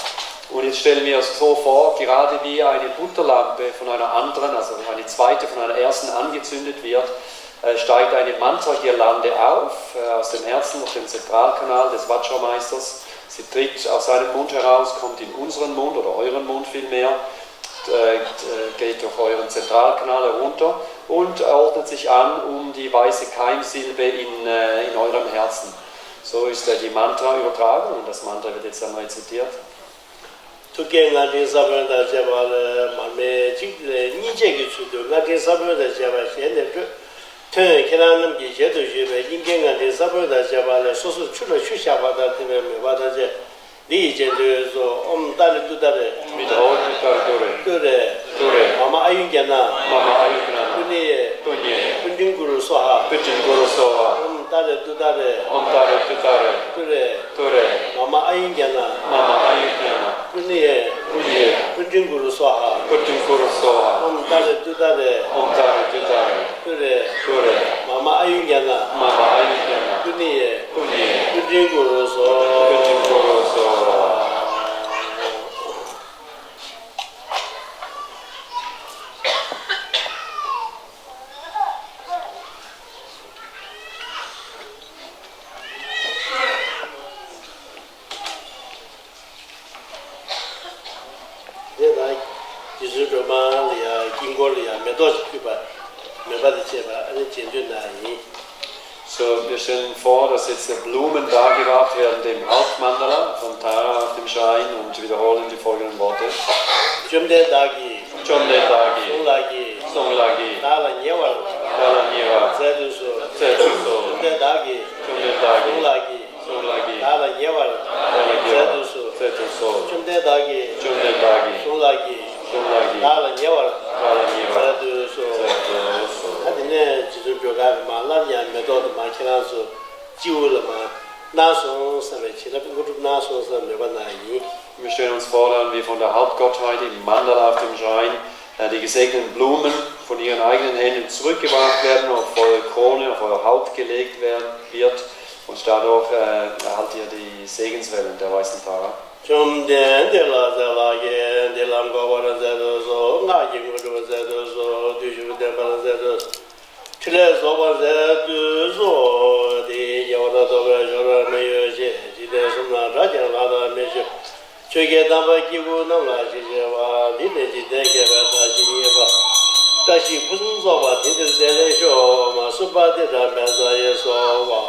Und jetzt stellen wir uns so vor, gerade wie eine Butterlampe von einer anderen, also eine zweite von einer ersten angezündet wird, äh, steigt eine Mantra-Girlande auf, äh, aus dem Herzen auf dem Zentralkanal des Vajrameisters. Sie tritt aus seinem Mund heraus, kommt in unseren Mund oder euren Mund vielmehr, äh, geht durch euren Zentralkanal herunter und ordnet sich an um die weiße Keimsilbe in, äh, in eurem Herzen. So ist, äh, die Mantra-Übertragung und das Mantra wird jetzt dann rezitiert. ཐུགས་བསྐྱེད་སྔགས་ཕྲེང་ས་བོན་དང་བཅས་པ་ལས་མར་མེ་གཅིག་ལས་གཉིས་བྱས་ཀྱི་ཚུལ་དུ་སྔགས་ཕྲེང་ས་བོན་དང་བཅས་པ་ཞལ་ནས་སྤྲོས། ཐོན། ཁྱེད་རང་རྣམས་ཀྱི་ཞལ་དུ་བཞུགས་པའི་སྙིང་གའི་སྔགས་ཕྲེང་ས་བོན་དང་བཅས་པ་ལས་སོ་སོར་ཆུ་ལ་ཆུ་བཞག་པ་དང་མཐུན་པའི་མོས་པ་དང་བཅས། འདི་ཡི་རྗེས་ཟློས་སུ། ཨོཾ་ཏཱ་རེ་ཏུཏྟཱ་རེ། མི་ཏྲ་ཨོ་ཏུཏྟཱ་རེ་ཏུ་རེ། ཏུ་རེ། ཏུ་རེ། མ་མ་ཨཱ་ཡུར་ཛྙཱ་ན། མ་མ་ཨཱ་ཡུར་ཛྙཱ་ན། པུ་ཎི་ཡེ། པུ་ཎི་ཡེ། པུ་ཊིཾ་ཀུ་རུ་སྭཱ་ཧཱ། པུ་ཊིཾ་ཀུ་རུ་སྭཱ་ཧཱ། ཨོཾ་ཏཱ་རེ་ཏུཏྟཱ་རེ། ཨོཾ་ཏཱ་རེ་ཏུཏྟཱ་རེ། ཏུ་རེ། ཏུ་རེ། མ་མ་ཨཱ་ཡུར་ཛྙཱ་ན། མ་མ་ཨཱ་ཡུར་ཛྙཱ་ན། པུ་ཎི་ཡེ། པུ་ཎི་ཡེ། པུ་ཊིཾ་ཀུ་རུ་སྭཱ་ཧཱ། པུ་ཊིཾ་ཀུ་རུ་སྭཱ་ཧཱ། ཨོཾ་ཏཱ་རེ་ཏུཏྟཱ་རེ། ཨོཾ་ཏཱ་རེ་ཏུཏྟཱ་རེ། ཏུ་རེ། ཏུ་རེ། མ་མ་ཨཱ་ཡུར་ཛྙཱ་ན། མ་མ་ཨཱ་ཡུར་ཛྙཱ་ན། པུ་ཎི་ཡེ། པུ་ཎི་ཡེ། པུ་ཊིཾ་ཀུ་རུ་སྭཱ་ཧཱ། པུ་ཊིཾ་ཀུ་རུ་སྭཱ་ཧཱ། དེ་ལ་རྗེ་བཙུན་སྒྲོལ་མ་ལ་ཡང་དཀྱིལ་འཁོར་ལ་ཡང་མེ་ཏོག་ཅིག་ཕུལ་བ། མོས་པ་དང་བཅས་པ་ཨ་ནི་རྗེས་ཟློས་གནང་ཡིན། So, wir stellen vor, dass jetzt Blumen dargebracht werden dem Hauptmandala von Tara auf dem Schrein und wiederholen die folgenden Worte. བཅོམ་ལྡན་བདག་གིས། བཅོམ་ལྡན་བདག་གིས། གསུང་ལགས་ཀྱིས། གསུང་ལགས་ཀྱིས། བདག་ལ་ཉེ་བར། བདག་ལ་ཉེ་བར། མཛད་དུ་གསོལ། མཛད་དུ་གསོལ། བཅོམ་ལྡན་བདག་གིས། བཅོམ་ལྡན་བདག་གིས། གསུང་ལགས་ཀྱིས། གསུང་ལགས་ཀྱིས། བདག་ལ་ཉེ་བར། བདག་ལ་ཉེ་བར། མཛད་དུ་གསོལ། མཛད་དུ་གསོལ། བཅོམ་ལྡན་བདག་གིས། བཅོམ་ལྡན་བདག་གིས། གསུང་ལགས་ཀྱིས། གསུང་ལགས་ཀྱིས། བདག་ལ་ཉེ་བར། བདག་ལ་ཉེ་བར། མཛད་དུ་གསོལ། མཛད་དུ་གསོལ། ད་དེ་ནས་རྗེ་བཙུན་སྒྲོལ་དཀར་གྱིས་མར་སླར་ཡང་མེ་ཏོག་དེ་མར་ཁྱེད་རང་ཚོ་སྤྱི་བོ་ལ་མར་གནང་སོང་བསམ་པའི་བྱིན་རླབས་དངོས་གྲུབ་གནང་སོང་བསམ་པའི་མོས་པ་གནང་ཡིན། Wir stellen uns vor, dann wie von der Hauptgottheit im Mandala auf dem Schrein, äh, die gesegneten Blumen von ihren eigenen Händen zurückgebracht werden, auf eure Krone, auf euer Haupt gelegt werden, wird und dadurch, äh, erhaltet ihr die Segenswellen der weißen Tara. བཅོམ་ལྡན་འདས་ལ་སྩལ་ལགས་ཀྱིས། འདི་ལ་འགོད་པར་མཛད་དུ་གསོལ། སྔགས་ཀྱི་དངོས་གྲུབ་མཛད་དུ་གསོལ། བརྟུལ་ཞུགས་བརྟན་པར་མཛད་དུ་གསོལ། ཕྲིན་ལས་རྫོགས་པར་མཛད་དུ་གསོལ། དེ་ཉེ་བར་ཐོབ་པའི་སྦྱོར་བ་མི་འོས་ཤིང་། འཇིག་རྟེན་གསུམ་ན་གྲགས་ཀྱང་ལྷ་དང་མིར་གྱུར། ཆོས་ཀྱི་དམ་པ་སྐྱེ་དགུ་རྣམས་ལ་ཞིང་བྱེད་པ། འདི་ནི་འཇིག་རྟེན་བསྐལ་པའི་བདག་ཞིང་བརྙེས་པ། བཀྲ་ཤིས་ཕུན་སུམ་ཚོགས་པ་དེང་འདིར་མཛད་ལེགས་ཤོག་མ། གསུམ་པ་འདི་འདྲ་མན་ཛ་ཡེ་སོགས་པ།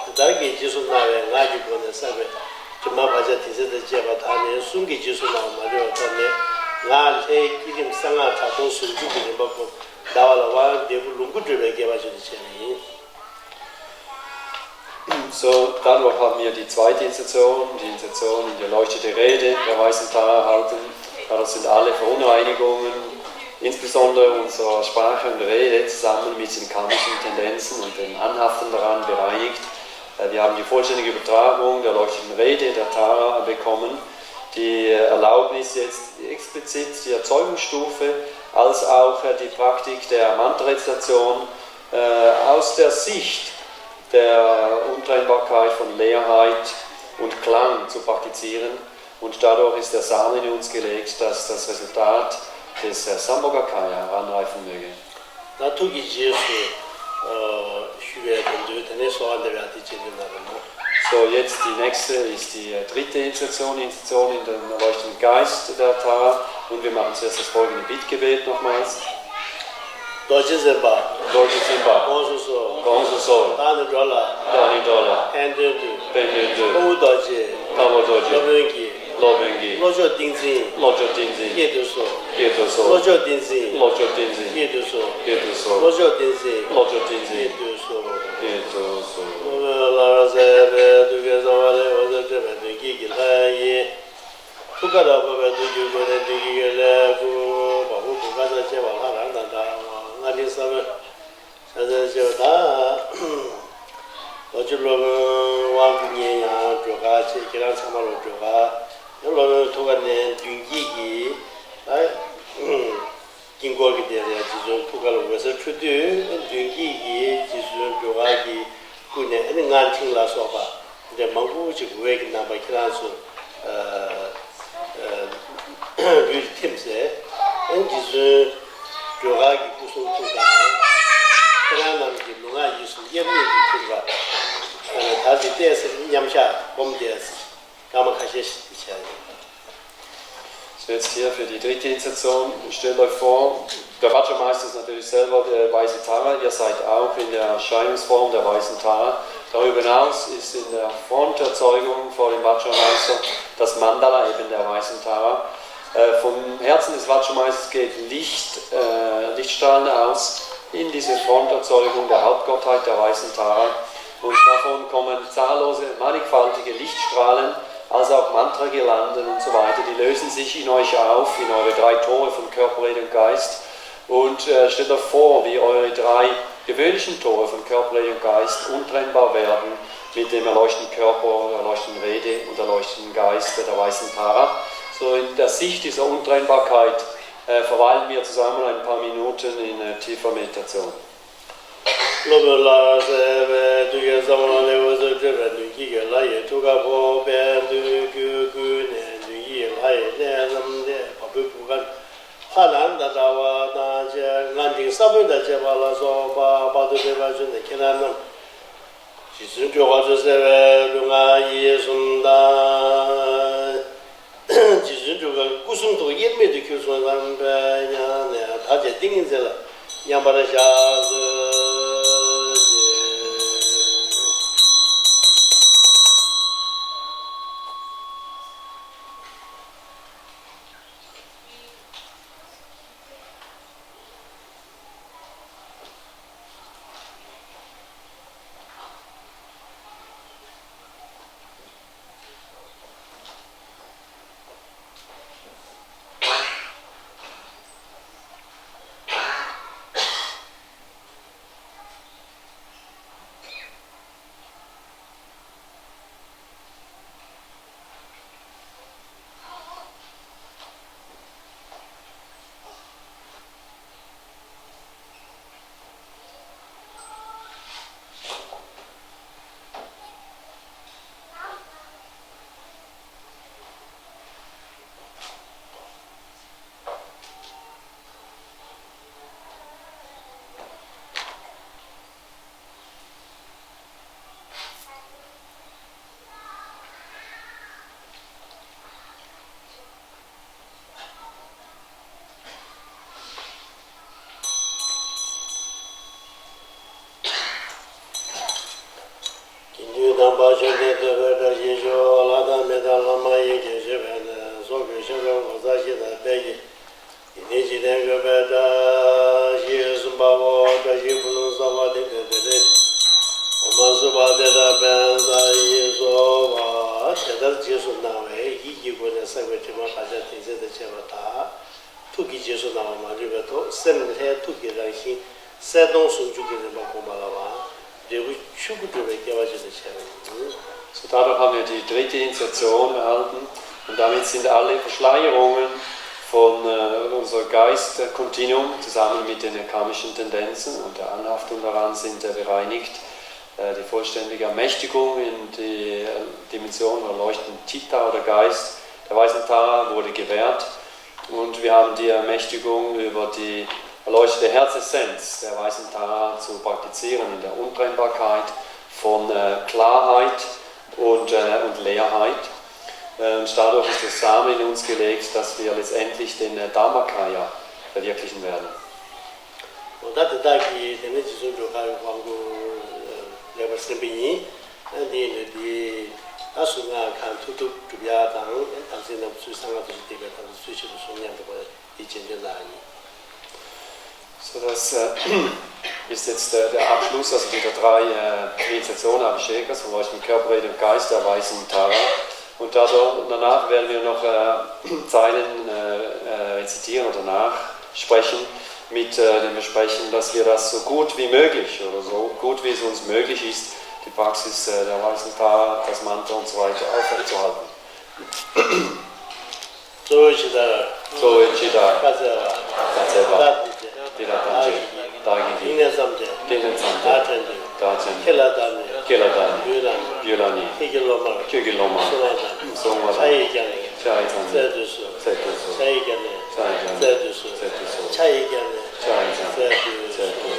དེ་ལྟར་གྱི་རྗེས་སུ་གནང་བའི་ངག་གི་སྒོ་ནས་བསགས་པའི་དྲི་མ་བག་ཆགས་དྲི་ཟའི་དང་བཅས་པ་དག་ནི་གསུང་གི་རྗེས་སུ་གནང་བ་མ་ལུས་པ་ཐོབ་ནས། ངག་ལྷའི་བསྐྱེད་རིམ་གསང་སྔགས་གྲགས་སྟོང་ཟུང་འཇུག་གི་རིམ་པ་བསྒོམ། ཟླ་བ་ལ་དབང་འབྲས་བུ་ལོངས་སྐུ་སྤྲོད་པའི་དགེ་བ་ཆེན་པོ་བྱས་པ་ཡིན། So, dadurch haben wir die zweite Intention, die Intention in die erleuchtete Rede der weißen Tara erhalten. Dadurch sind alle Verunreinigungen, insbesondere unserer Sprache und Rede, zusammen mit den karmischen Tendenzen und dem Anhaften daran bereinigt. Äh, wir haben die vollständige Übertragung der erleuchteten Rede der Tara bekommen, die Erlaubnis jetzt explizit die Erzeugungsstufe als auch, äh, die Praktik der Mantra-Rezitation, äh, aus der Sicht der Untrennbarkeit von Leerheit und Klang zu praktizieren. Und dadurch ist der Same in uns gelegt, dass das Resultat des äh, Sambhogakaya heranreifen möge. ད་ཐུགས་ཀྱི་རྗེས་སུ་ཨ་ཞུ་བའི་དོན་དུ་དེ་ནས་གསོལ་བ་འདེབས་ཡག་དེ་བྱེད་འདོད་ན་རེད་མོ། So, jetzt die nächste ist die äh, dritte Intention, Intention in dem erleuchteten Geist der Tara. Und wir machen zuerst das folgende Bittgebet nochmals. རྡོ་རྗེ་འཛིན་པ། རྡོ་རྗེ་འཛིན་པ། དགོངས་སུ་གསོལ། དགོངས་སུ་གསོལ། བདག་ནི་འགྲོ་ལ། བདག་ནི་འགྲོ་ལ། ཕན་དོན་དུ། ཕན་དོན་དུ། ཁོ་བོ་རྡོ་རྗེ། ཁོ་བོ་རྡོ་རྗེ། སློབ་དཔོན་གྱི། སློབ་དཔོན་གྱི། བློ་མཆོག་ཏིང་འཛིན། བློ་མཆོག་ཏིང་འཛིན། བསྐྱེད་དུ་གསོལ། བསྐྱེད་དུ་གསོལ། བློ་མཆོག་ཏིང་འཛིན། བློ་མཆོག་ཏིང་འཛིན། བསྐྱེད་དུ་གསོལ། བསྐྱེད་དུ་གསོལ། བློ་མཆོག་ཏིང་འཛིན། བློ་མཆོག་ཏིང་འཛིན། བསྐྱེད་དུ་གསོལ། བསྐྱེད་དུ་གསོལ། ལྷར་གསལ་བའི་ཐུགས་ཀའི་རྩ་བ་ལས་འོད་ཟེར་འཕྲོས་པའི་མདུན་བསྐྱེད་ཀྱི་ལྷ་ཡི། ཐུགས་ཀར་འཕོ་བའི་ཐུགས་རྒྱུད་ཀུན་ནས་མདུན་བསྐྱེད་ཀྱི་ལྷའི་སྐུ། བ་སྤུ་བུམ་པ་དང་བཅས་པ་ལྷ་རང་དང་འདྲ་བ་སྔར་བཞིན་ས་བོན། ས་ཆ་ཆེ་བ་དང་། ལོ་རྒྱུས་སློབ་དཔོན་དབང་སྐུ་ཉིད་ཡང་སྒྲོལ་དཀར་ཆེ། ཁྱེད་རང་ཚང་མ་ལོ་སྒྲོལ་དཀར། ཡང་སློབ་དཔོན་ཐུགས་ཀ་ནས་མདུན་བསྐྱེད་ཀྱི་ད་དཀྱིལ་འཁོར་གྱི་སྟེང་ལ་རྗེ་བཙུན་ཐུགས་ཀ་ལ་འོད་ཟེར་འཕྲོ་དུས་མདུན་བསྐྱེད་ཀྱི་རྗེ་བཙུན་སྒྲོལ་དཀར་གྱི་སྐུ་ནས་ཨ་ནི་སྔར་འཕྲིན་ལ་སོགས་པ་འདྲ་མང་པོ་ཅིག་འོད་ཀྱི་རྣམ་པ་ཁྱེད་རང་ཚོ་ལུས་ཐིམ་ཟེར། ཨ་ནི་རྗེ་བཙུན་སྒྲོལ་དཀར་གྱི་སྐུ་གསུང་ཐུགས་དང་། ཁྱེད་རང་རྣམས་ཀྱི་ལུས་ངག་ཡིད་གསུམ་དབྱེར་མེད་དུ་གྱུར་པ། ད་ཅི་བལྟས་ཚེ་མཉམ་བཞག་སྒོམ་བསྡད། སྐར་མ་ཁ་ཤས་ཤིག་འདི་བྱས་ཡོད། So, jetzt hier für die dritte Intention. Stellt euch vor, der Vajrameister ist natürlich selber der weise Tara. Ihr seid auch in der Erscheinungsform der weisen Tara. Darüber hinaus ist in der Fronterzeugung vor dem Vajrameister das Mandala eben der weisen Tara. Äh, vom Herzen des Vajrameisters geht Licht, äh, Lichtstrahlen aus in diese Fronterzeugung der Hauptgottheit der weisen Tara. Und davon kommen zahllose, mannigfaltige Lichtstrahlen, als auch Mantra-Girlanden und so weiter, die lösen sich in euch auf, in eure drei Tore von Körper, Rede und Geist. Und äh, stellt euch vor, wie eure drei gewöhnlichen Tore von Körper, Rede und Geist untrennbar werden mit dem erleuchteten Körper, der erleuchteten Rede und der erleuchteten Geist der weißen Tara. So in der Sicht dieser Untrennbarkeit äh, verweilen wir zusammen ein paar Minuten in äh, tiefer Meditation. སློབ་དཔོན་ལྷར་གསལ་བའི་ཐུགས་ཀའི་རྩ་བ་ལས་འོད་ཟེར་འཕྲོས་པའི་མདུན་བསྐྱེད་ཀྱི་ལྷ་ཡི་ཐུགས་ཀར་འཕོ་བའི་མདུན་བསྐྱེད་ཀུན་ནས་མདུན་བསྐྱེད་ཀྱི་ལྷ་ཡི་གནས་རྣམས་ཏེ་བ་སྤུའི་བུམ་པ་ལྷ་རང་དང་འདྲ་བ་དང་བཅས་སྔར་འཕྲིན་ས་བོན་དང་བཅས་པ་ལ་སོགས་པ་དཔག་ཏུ་མེད་པ་བྱོན་ནས་ཁྱེད་རང་རྣམས་རྗེ་བཙུན་སྒྲོལ་དཀར་ཚོགས་གསལ་བའི་ལུས་ངག་ཡིད་གསུམ་དང་། རྗེ་བཙུན་སྒྲོལ་དཀར་སྐུ་གསུང་ཐུགས་དབྱེར་མེད་དུ་གྱུར་སོང་ཙང་པས་ཡང་ནས་ཐག་བཅད་ཏིང་ངེ་འཛིན་ལ་མཉམ་པར་བཞག་ཟེར། དགེ་འདུན་དམ་པ་ཆོས་ལྡན་ཐོས་པའི་བཀྲ་ཤིས་ཤོག །ལྷ་དང་མི་དང་ལྷ་མ་ཡིན་གྱི་ཞེས་པས་ནི་སོགས་ཀྱི་ཤེས་རབ་ངོ་མཚར་ཞིག་དང་དཔལ་གྱི་ཡིན་ནི་འཇིག་རྟེན་དགོས་པའི་བཀྲ་ཤིས་གསུམ་པའོ། བཀྲ་ཤིས་ཕུན་སུམ་ཚོགས་པ་དེ་དེ་དེ་རེད། འོ་མ་སུ་བ་དེ་དང་པན་ས་ཡི་སོ་བ་དེ་ལྟར་རྗེས་སུ་གནང་བས་ཡིད་ཀྱི་སྒོ་ནས་བསགས་པའི་དྲི་མ་བག་ཆགས་དྲན་འཛིན་དང་བཅས་པ་དག་ཐུགས་ཀྱི་རྗེས་སུ་གནང་བ་མ་ལུས་པའི་ཐོག་སེམས་ལྷའི་ཐུགས་ཀྱི་རང་བཞིན་གསལ་སྟོང་ཟུང་འཇུག་གི་རིམ་པ་བསྒོམ་པ་ལ་བ། འབྲས་བུ་ཆོས་སྐུ་འགྲུབ་པའི་སྐལ་བ་ཅན་དུ་བྱས་པ་ཡིན། So, dadurch haben wir die dritte Initiation erhalten und damit sind alle Verschleierungen von äh, unserem Geist-Kontinuum zusammen mit den karmischen Tendenzen und der Anhaftung daran sind äh, bereinigt. Äh, die vollständige Ermächtigung in die äh, Dimension der leuchtenden Chitta oder Geist, Der weisen Tara wurde gewährt und wir haben die Ermächtigung, über die erleuchtete Herzessenz der weisen Tara zu praktizieren in der Untrennbarkeit von äh, Klarheit und, äh, und Leerheit. Ähm, dadurch ist der Same in uns gelegt, dass wir letztendlich den äh, Dharmakaya verwirklichen werden. ད་དེ་དག་གིས་དེ་ནས་རྗེ་བཙུན་སྒྲོལ་དཀར་གྱི་དབང་བསྐུར་ལེགས་པར་གསན་པ་ཡིན། ཨ་འདི་ནི་འདི་ད་གཟུངས་སྔགས་གང་ཐུབ་ཐུབ་སྒྲུབ་ཡག་དང་དམ་ཚིག་རྣམས་ཚུལ་གསང་སྔགས་རྡོ་རྗེ་ཐེག་པའི་དམ་ཚིག་ཚུལ་བཞིན་དུ་བསྲུང་སྙམ་པའི་སྒོ་ནས་འདི་རྗེས་ཟློས་གནང་ཡིན། So, das äh, ist jetzt äh, der Abschluss, also dieser drei äh, Meditationen Abhishekas von leuchtendem Körper, Rede und Geist der weisen Tara. Und dadurch, danach werden wir noch äh, Zeilen äh, äh, rezitieren oder nachsprechen mit äh, dem Versprechen, dass wir das so gut wie möglich oder so gut wie es uns möglich ist, die Praxis äh, der weisen Tara, das Mantra und so weiter aufrechtzuerhalten. 作为期待，作为期待，大家，大家吧，大家吧，对了，大家，大家，今天咱们这，今天咱们这，大家，大家，ཁྱེད་ལ་བདམས་ནས། ཁྱེད་ལ་བདམས་ནས། ཡུལ་ལ་ནས། ཡུལ་ལ་ནས། ཁྱེད་ཀྱི་སློབ་མར། ཁྱེད་ཀྱི་སློབ་མར། གསོལ་བ་བཏབ་ནས། གསོལ་བ་བཏབ་ནས། ཕྱག་ཡིག་བརྐྱངས་ནས། ཕྱག་ཡིག་བརྐྱངས་ནས། སྩལ་དུ་གསོལ། སྩལ་དུ་གསོལ། ཕྱག་ཡིག་བརྐྱངས་ནས། ཕྱག་ཡིག་བརྐྱངས་ནས། སྩལ་དུ་གསོལ། ཕྱག་ཡིག་བརྐྱངས་ནས། ཕྱག་ཡིག་བརྐྱངས་ནས། སྩལ་དུ་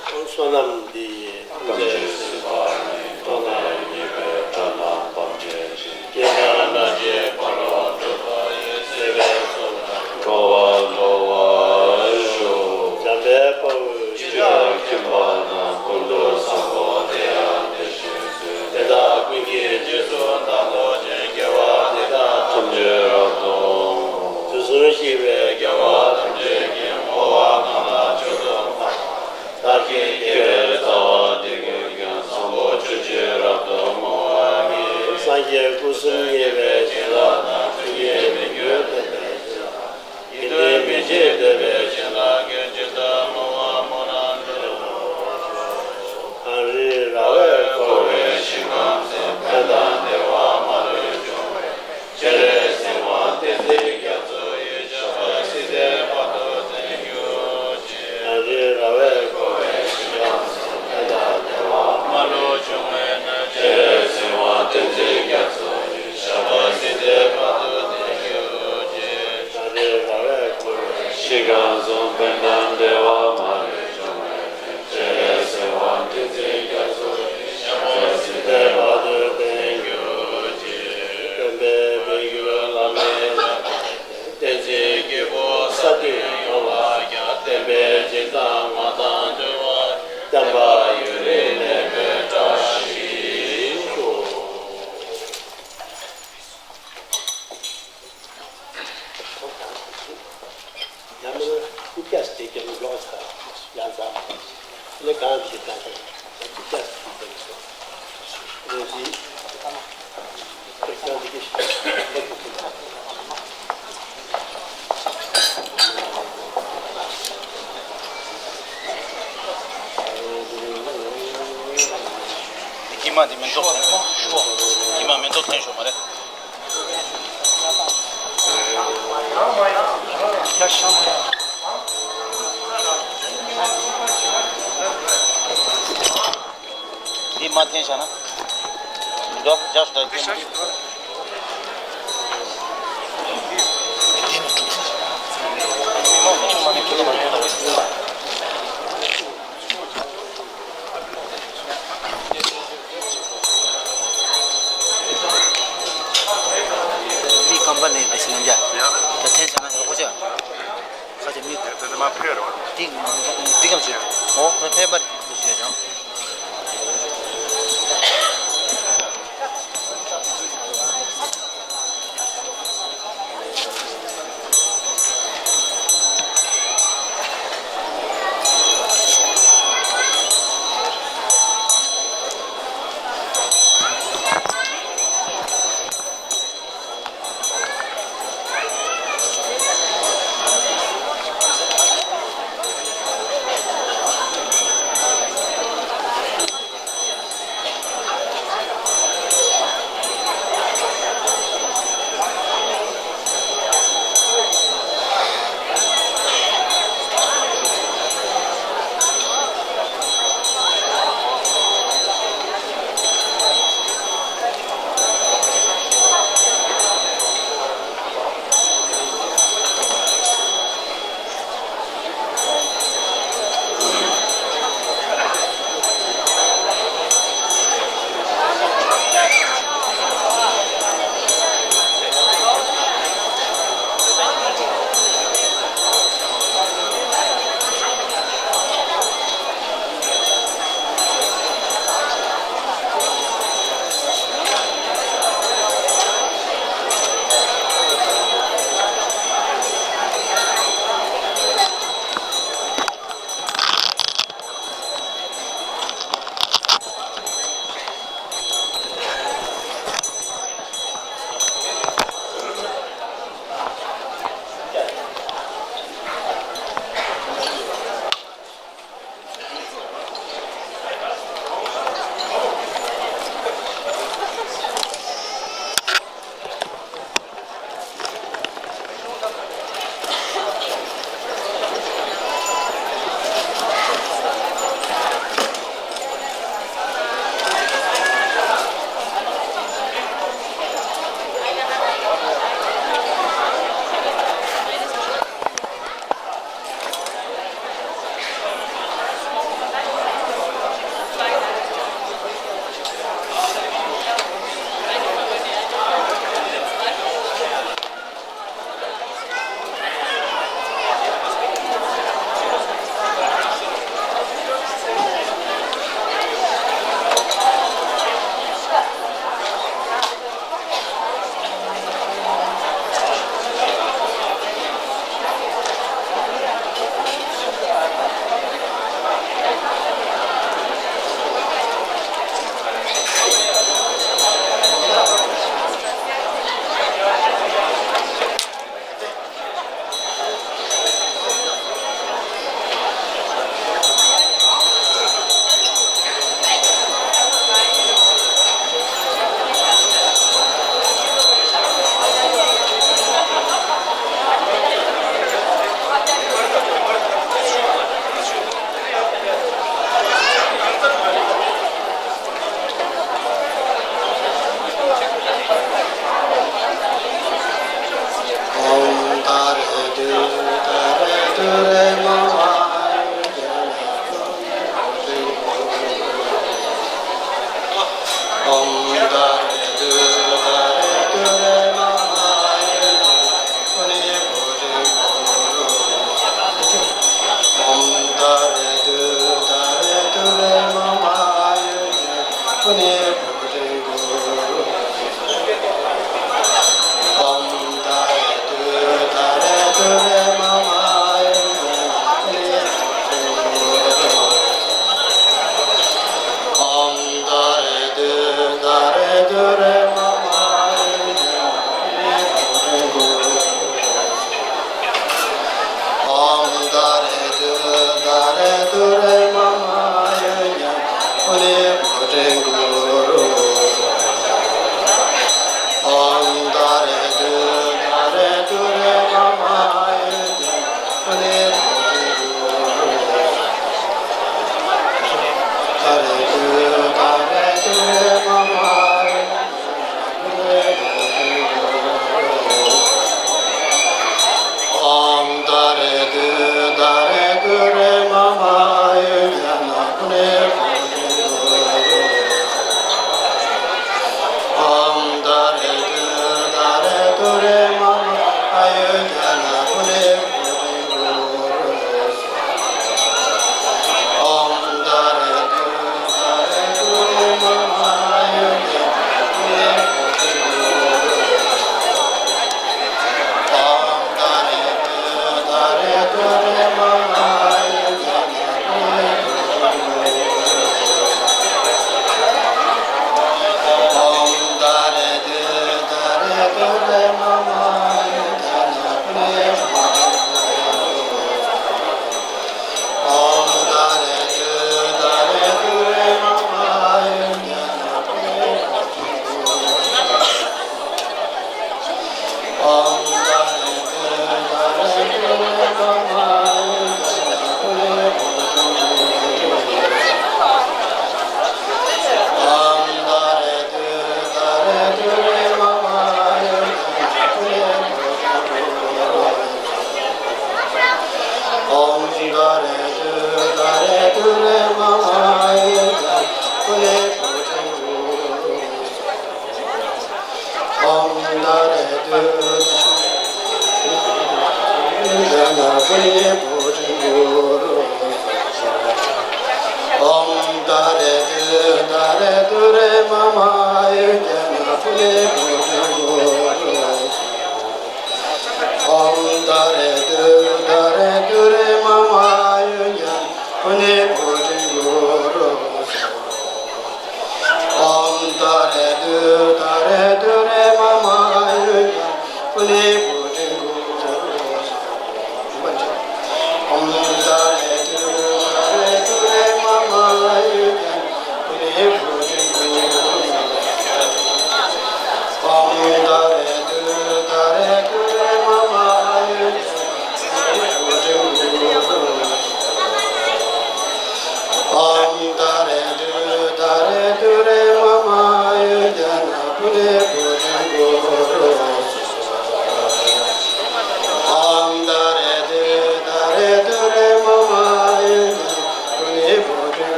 གསོལ། བསོད་ནམས་འདི་ཡིས་ཐམས་ཅད་གཟིགས་པ་ཉིད། ཐོབ་ནས་ཉེས་པའི་དགྲ་རྣམས་ཕམ་བྱས་ཤིང་། སྐྱེ་རྒ་ན་འཆིའི་རྦ་ཀློང་འཁྲུགས་པ་ཡི། སྲིད་པའི་མཚོ་ལས་འགྲོ་བ་སྒྲོལ་བར་ཤོག། འཇམ་དཔལ་དཔའ་བོས་ཇི་ལྟར་མཁྱེན་པ་དང་། ཀུན་ཏུ་བཟང་པོ་དེ་ཡང་དེ་བཞིན་ཏེ། དེ་དག་ཀུན་གྱི་རྗེས་སུ་བདག་སློབ་ཅིང་། དགེ་བ་འདི་དག་ཐམས་ཅད་རབ་ཏུ་བསྔོ། དུས་གསུམ་གཤེགས་པའི་རྒྱལ་བ་ཐམས་ཅད་ཀྱིས། བསྔོ་བ་སྨོན་ལམ་མཆོག་ཏུ་བསྔོ་བ་དག་གིས། བསྐལ་པའི་རྩ་བ་འདི་ཀུན་ཀྱང་། བཟང་པོ་སྤྱོད་ཕྱིར་རབ་ཏུ་བསྔོ་བར་བགྱི། སངས་རྒྱས་སྐུ་གསུམ་བརྙེས་པའི་བྱིན་རླབས་དང་། ཐུགས་བསྐྱེད་མི་འགྱུར་བརྟན་པའི་བྱིན་རླབས། དགེ་འདུན་མི་ཕྱེད་དད་པའི་བྱིན་རླབས་ཀྱིས། ཇི་ལྟར་བསྔོ་བ་སྨོན་ལམ་འདི་ལ་རོལ་པར་ཤོག། གངས་རི་ར་བས་བསྐོར་བའི་ཞིང་ཁམས་སུ། ཕན་དང་བདེ་བ་མ་ལུས་འབྱུང་བའི། སྤྱན་རས་གཟིགས་དབང་བསྟན་འཛིན་རྒྱ་མཚོ་ཡི། ཞབས་པད་སྲིད་མཐའི་བར་དུ་བརྟན་གྱུར་ཅིག། གངས་རི་ར་བས་བསྐོར་བའི་ཞིང་ཁམས་སུ། ཕན་དང་བདེ་བ་མ་ལུས་འབྱུང་བའི་སྣོད། སྤྱན་རས་གཟིགས་དབང་བསྟན་འཛིན་རྒྱ་མཚོ་ཡི། ཞབས་པད་སྲིད་མཐའི་བར་དུ་བརྟན་གྱུར་ཅིག། གངས་རི་ར་བས་བསྐོར་བའི་ཞིང་ཁམས་སུ། ཕན་དང་བདེ་བ་མ་ལུས་འབྱུང་བའི་སྤྱན་རས་གཟིགས་དབང་བསྟན་འཛིན་རྒྱ་མཚོ་ཡི། ཞབས་པད་སྲིད་མཐའི་བར་དུ་བརྟན་གྱུར་ཅིག། སྟོན་པའི་སྤེལ་གྱུར་བླ་མའི་བསླབ་པ་བསྟན་འཛིན་སྐྱེས་བུ་ས་བདུན་ཡོངས་ལ་ཀྱང་། བསྟན་པའི་སྦྱིན་བདག་ངག་དང་སྦྱོར་བ། བསྟན་པ་ཡུན་རིང་གནས་པའི་བཀྲ་ཤིས་ཤོག། ཡང་མིན་ན་ཀུ་ཀྱ་སྟེ་ཀྱང་ལོག་ཚར་ཡང་ཚར་ལས་གང་གི་ད་ཀྱང་ཀུ་ཀྱ་སྟེ་ཀྱང་སོ་རེ་ཟི་ཀུ་ཀྱ་སྟེ་ཀྱང་དཀྱིལ་མ་དེ་མེ་ཏོག་དཀྱིལ་མ་མེ་ཏོག་འཐེན་ཤོག་མ་རེད། འདི་མ་འཐེན་བཞག་ན། མི་འདུག་རྒྱག་ཤོག་ད། མི་ཀམ་པ་ནི་དེ་སི་ནམ་རྒྱ། ད་འཐེན་བྱས་ན་ཡག་པོ་ཆེ། ཁ་ཆེ་མི། དེ་དེ་མ་ཕེབས་རེད་བ། འདི་འདི་གམ་ཞིག་ཨོ་ཁོ་ཕེབས་པ་རེད་ཞེས་ཀྱང་། ཨོཾ་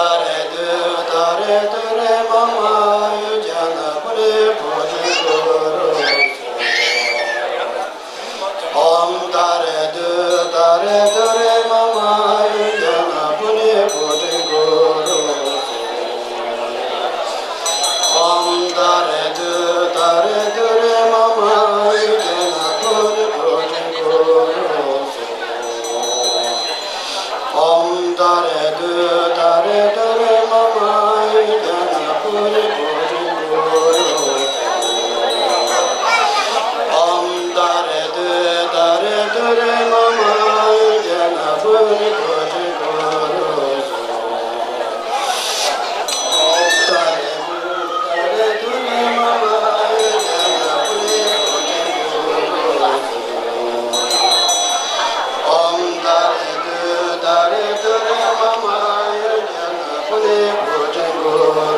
ཏཱ་རེ་ཏུ། ཏཱ་རེ་ཏུ་རེ་མ་མ་ཡུ་ཛ་ན་པུ་རེ་བྷོ་ཇ་གུ་རུ། ཨོཾ་ཏཱ་རེ་ཏུ་ཏཱ་རེ་ཏུ་རེ་མ་མ་ཡུ་ཛ་ན་པུ་རེ་བྷོ་ཇ་གུ་རུ། ཨོཾ་ཏཱ་རེ་ཏུ་ཏཱ་རེ་ཏུ་རེ་མ་མ་ཡུ་ཛ་ན་པུ་རེ་བྷོ་ཇ་གུ་རུ། ཨོཾ་ཏཱ་རེ་ཏུ་ཏཱ་རེ་ཏུ་རེ་མ་མ་ཡུ་ཛ་ན་པུ་རེ་བྷོ་ཇ་གུ་རུ། ཨོཾ་ཏཱ་རེ་ཏུ་ཏཱ་རེ་ཏུ་རེ་མ་མ་ཡུ་ཛ་ན་པུ་རེ་བྷོ་ཇ་གུ་རུ། ཨོཾ་ཏཱ་རེ་ཏུ་ཏཱ་རེ་ཏུ་རེ་མ་མ་ཡུ་ཛ་ན་པུ་རེ་བྷོ་ཇ་གུ་རུ།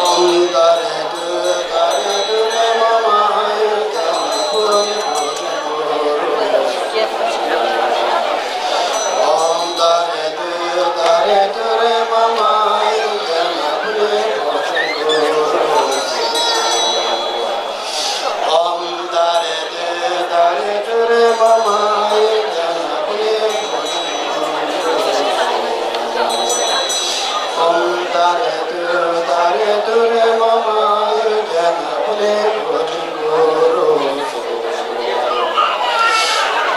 ཨོཾ་ཏཱ་རེ་ཏུ་ཏཱ་རེ་ཏུ་རེ་མ་མ་ཡུ་ཛ་ན་པུ་རེ་བྷོ་ཇ་གུ་རུ། ཏཱ་རེ་ཏུ་ཏཱ་རེ་ཏུ་རེ་མ་མ་ཡུ་ཛ་ན་པུ་རེ་བྷོ་ཇ་གུ་རུ། ཨོཾ་ཏཱ་རེ་ཏུ་ཏཱ་རེ་ཏུ་རེ་མ་མ་ཡུ་ཛ་ན་པུ་རེ་བྷོ་ཇ་གུ་རུ།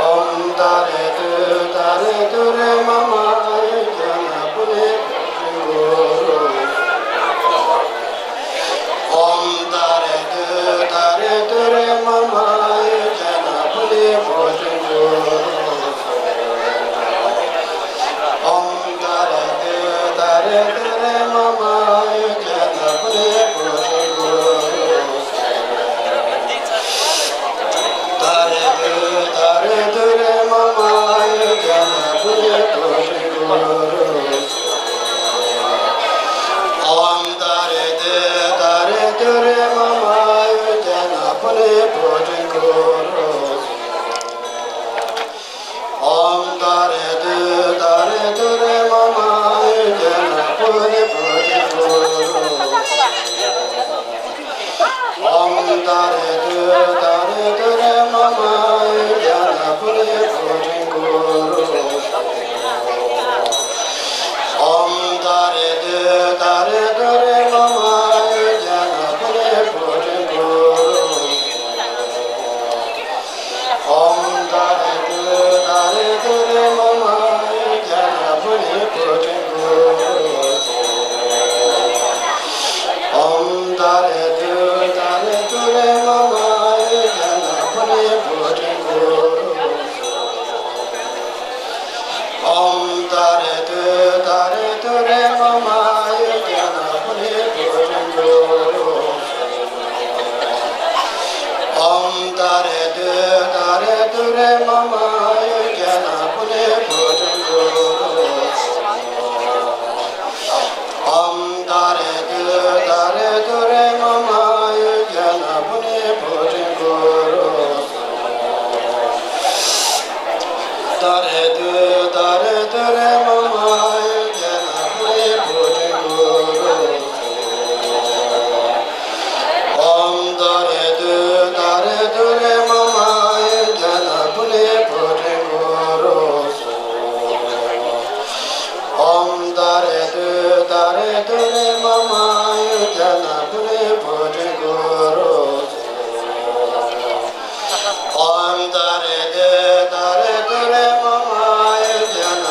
ཨོཾ་ཏཱ་རེ་ཏུ་ཏཱ་རེ་ཏུ་རེ་མ་མ་ཡུ་ཛ་ན་པུ་རེ་བྷོ་ཇ་གུ་རུ། ཨོཾ་ཏཱ་རེ་ཏུ་ཏཱ་རེ་ཏུ་རེ་མ་མ་ཡུ་ཛ་ན་པུ་རེ་བྷོ་ཇ་གུ་རུ། ཨོཾ་ཏཱ་རེ་ཏུ་ཏཱ་རེ་ཏུ་རེ་མ་མ་ཡུ་ཛ་ན་པུ་རེ་བྷོ་ཇ་གུ་རུ། ཨོཾ་ཏཱ་རེ་ཏུ་ཏཱ་རེ་ཏུ་རེ་མ་མ་ཡུ་ཛ་ན་པུ་རེ་བྷོ་ཇ་གུ་རུ། ཨོཾ་ཏཱ་རེ་ཏུ་ཏཱ་རེ་ཏུ་རེ་མ་མ་ཡུ་ཛ་ན་པུ་རེ་བྷོ་ཇ་གུ་རུ། ཨོཾ་ཏཱ་རེ་ཏུ་ཏཱ་རེ་ཏུ་རེ་མ་མ་ཡུ་ཛ་ན་པུ་རེ་བྷོ་ཇ་གུ་རུ། ཨོཾ་ཏཱ་རེ་ཏུ་ཏཱ་རེ་ཏུ་རེ་མ་མ་ཡུ་ཛ་ན་པུ་རེ་བྷོ་ཇ་གུ་རུ། ཨོཾ་ཏཱ་རེ་ཏུ་ཏཱ་རེ་ཏུ་རེ་མ་མ་ཡུ་ཛ་ན་པུ་རེ་བྷོ་ཇ་གུ་རུ། ཏཱ་རེ་ཏུ་ཏཱ་རེ་ཏུ་རེ་མ་མ་ཡུ་ཛ་ན་པུ་རེ་བྷོ་ཇ་གུ་རུ། ཨོཾ་ཏཱ་རེ་ཏུ་ཏཱ་རེ་ཏུ་རེ་མ་མ་ཡུ་ཛ་ན་པུ་རེ་བྷོ་ཇ་གུ་རུ། ཨོཾ་ཏཱ་རེ་ཏུ་ཏཱ་རེ་ཏུ་རེ་མ་མ་ཡུ་ཛ་ན་པུ་རེ་བྷོ་ཇ་གུ་རུ། ཨོཾ་ཏཱ་རེ་ཏུ་ཏཱ་རེ་ཏུ་རེ་མ་མ་ཡུ་ཛ་ན་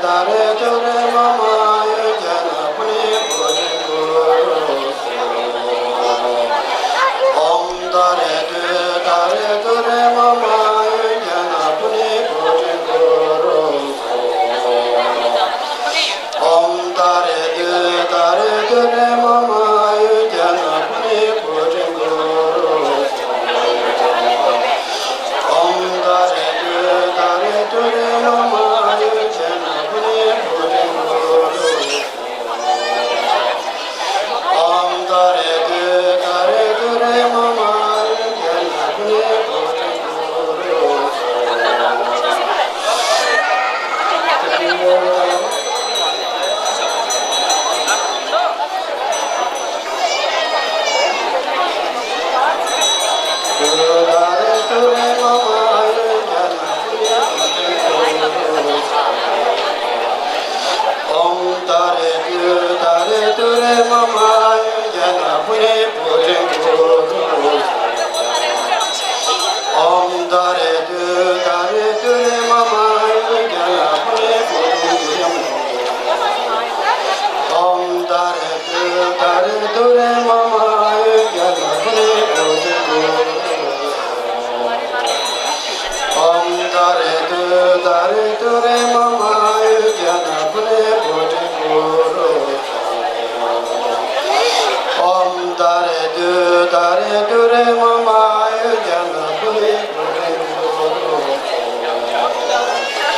ཏཱ་རེ་ཏུ་རེ་མ་མ་ཨཱ་ཡུར་ཛྙཱ་ན་པུ་ཎེ་བྷོ་ཇཾ་ཀུ་རུ་སྭཱ་ཧཱ། ཨོཾ་ཏཱ་རེ་ཏུ་ཏཱ་རེ་ཏུ་རེ་མ་མ་ཨཱ་ཡུར་ཛྙཱ་ན་པུ་ཎེ་བྷོ་ཇཾ་ཀུ་རུ་སྭཱ་ཧཱ། ཨོཾ་ཏཱ་རེ་ཏུ་ཏཱ་རེ་ཏུ་རེ་མ་མ་ཨཱ་ཡུར་ཛྙཱ་ན་པུ་ཎེ་བྷོ་ཇཾ་ཀུ་རུ་སྭཱ་ཧཱ། ཨོཾ་ཏཱ་རེ་ཏུ་ཏཱ་རེ་ཏུ་རེ་མ་མ་ཨཱ་ཡུར་ཛྙཱ་ན་པུ་ཎེ་བྷོ་ཇཾ་ཀུ་རུ་སྭཱ་ཧཱ། ཨོཾ་ཏཱ་རེ་ཏུ་ཏཱ་རེ་ཏུ་རེ་མ་མ་ཨཱ་ཡུར་ཛྙཱ་ན་པུ་ཎེ་བྷོ་ཇཾ་ཀུ་རུ་སྭཱ་ཧཱ། ཨོཾ་ཏཱ་རེ་ཏུ་ཏཱ་རེ་ཏུ་རེ་མ་མ་ཨཱ་ཡུར་ཛྙཱ་ན་པུ་ཎེ་བྷོ་ཇཾ་ཀུ་རུ་སྭཱ་ཧཱ། ཨོཾ་ཏཱ་རེ་ཏུ་ཏཱ་རེ་ཏུ་རེ་མ་མ་ཨཱ་ཡུར་ཛྙཱ་ན་པུ་ཎེ་བྷོ་ཇཾ་ཀུ་རུ་སྭཱ་ཧཱ། ཨོཾ་ཏཱ་རེ་ཏུ་ཏཱ་རེ་ཏུ་རེ་མ་མ་ཨཱ་ཡུར་ཛྙཱ་ན་པུ་ཎེ་བྷོ་ཇཾ་ཀུ་རུ་སྭཱ་ཧཱ། ཨོཾ་ཏཱ་རེ་ཏུ་ཏཱ་རེ་ཏུ་རེ་མ་མ་ཨཱ་ཡུར་ཛྙཱ་ན་པུ་ཎེ་བྷོ་ཇཾ་ཀུ་རུ་སྭཱ་ཧཱ། ཨོཾ་ཏཱ་རེ་ཏུ་ཏཱ་རེ་ཏུ་རེ་མ་མ་ཨཱ་ཡུར་ཛྙཱ་ན་པུ་ཎེ་བྷོ་ཇཾ་ཀུ་རུ་སྭཱ་ཧཱ། ཨོཾ་ཏཱ་རེ་ཏུ་ཏཱ་རེ་ཏུ་རེ་མ་མ་ཨཱ་ཡུར་ཛྙཱ་ན་པུ་ཎེ་བྷོ་ཇཾ་ཀུ་རུ་སྭཱ་ཧཱ། ཨོཾ་ཏཱ་རེ་ཏུ་ཏཱ་རེ་ཏུ་རེ་མ་མ་ཨཱ་ཡུར་ཛྙཱ་ན་པུ་ཎེ་བྷོ་ཇཾ་ཀུ་རུ་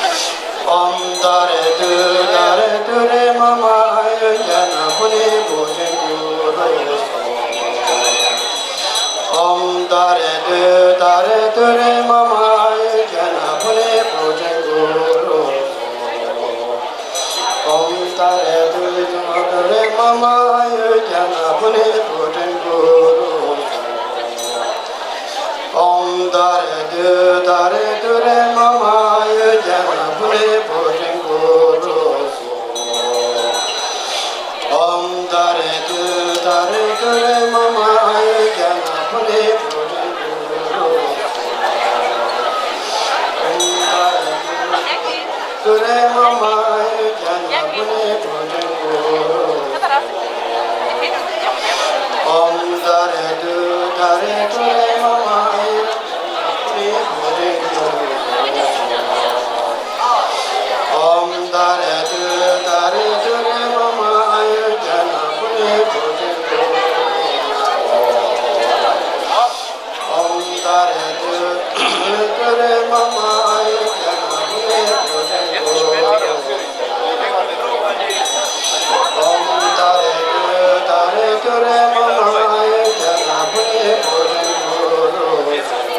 སྭཱ་ཧཱ། ཨོཾ་ཏཱ་རེ་ཏུ་ཏཱ་རེ་ཏུ་རེ་མ་མ་ཨཱ་ཡུར་ཛྙཱ་ན་པུ་ཎེ་བྷོ་ཇཾ་ཀུ་རུ་སྭཱ་ཧཱ། ཨོཾ་ཏཱ་རེ་ཏུ་ཏཱ་རེ་ཏུ་རེ་མ་མ་ཨཱ་ཡུར་ཛྙཱ་ན་པུ་ཎེ་བྷོ་ཇཾ་ཀུ་རུ་སྭཱ་ཧཱ། ཨོཾ་ཏཱ་རེ་ཏུ་ཏཱ་རེ་ཏུ་རེ་མ་མ་ཨཱ་ཡུར་ཛྙཱ་ན་པུ་ཎེ་བྷོ་ཇཾ་ཀུ་རུ་སྭཱ་ཧཱ། ཨོཾ་ཏཱ་རེ་ཏུ་ཏུ་རེ་མ་མ་ཨཱ་ཡུར་ཛྙཱ་ན་པུ་ཎེ་བྷོ་ཇཾ་ཀུ་རུ་སྭཱ་ཧཱ། ཨོཾ་ཏཱ་རེ་ཏུ་ཏཱ་རེ་ཏུ་རེ་མ་མ་ཨཱ་ཡུར་ཛྙཱ་ན་པུ་ཎེ་བྷོ་ཇཾ་ཀུ་རུ་སྭཱ་ཧཱ། ཨོཾ་ཏཱ་རེ་ཏུ་ཏཱ་རེ་ཏུ་རེ་མ་མ་ཨཱ་ཡུར་ཛྙཱ་ན་པུ་ཎེ་བྷོ་ཇཾ་ཀུ་རུ་སྭཱ་ཧཱ། ཨོཾ་ཏཱ་རེ་ཏུ་ཏཱ་རེ་ཏུ་རེ་མ་མ་ཨཱ་ཡུར་ཛྙཱ་ན་པུ་ཎེ་བྷོ་ཇཾ་ཀུ་རུ་སྭཱ་ཧཱ། ཨོཾ་ཏཱ་རེ་ཏུ་ཏཱ་རེ་ཏུ་རེ་མ་མ་ཨཱ་ཡུར་ཛྙཱ་ན་པུ་ཎེ་བྷོ་ཇཾ་ཀུ་རུ་སྭཱ་ཧཱ། ཨོཾ་ཏཱ་རེ་ཏུ་ཏཱ་རེ་ཏུ་རེ་མ་མ་ཨཱ་ཡུར་ཛྙཱ་ན་པུ་ཎེ་བྷོ་ཇཾ་ཀུ་རུ་སྭཱ་ཧཱ། ཨོཾ་ཏཱ་རེ་ཏུ་རེ་མ་མ་ཨཱ་ཡུར་ཛྙཱ་ན་པུ་ཎེ་བྷོ་ཇཾ་ཀུ་རུ་སྭཱ་ཧཱ། ཨོཾ་ཏཱ་རེ་ཏུ་ཏཱ་རེ་ཏུ་རེ་མ་མ་ཨཱ་ཡུར་ཛྙཱ་ན་པུ་ཎེ་བྷོ་ཇཾ་ཀུ་རུ་སྭཱ་ཧཱ།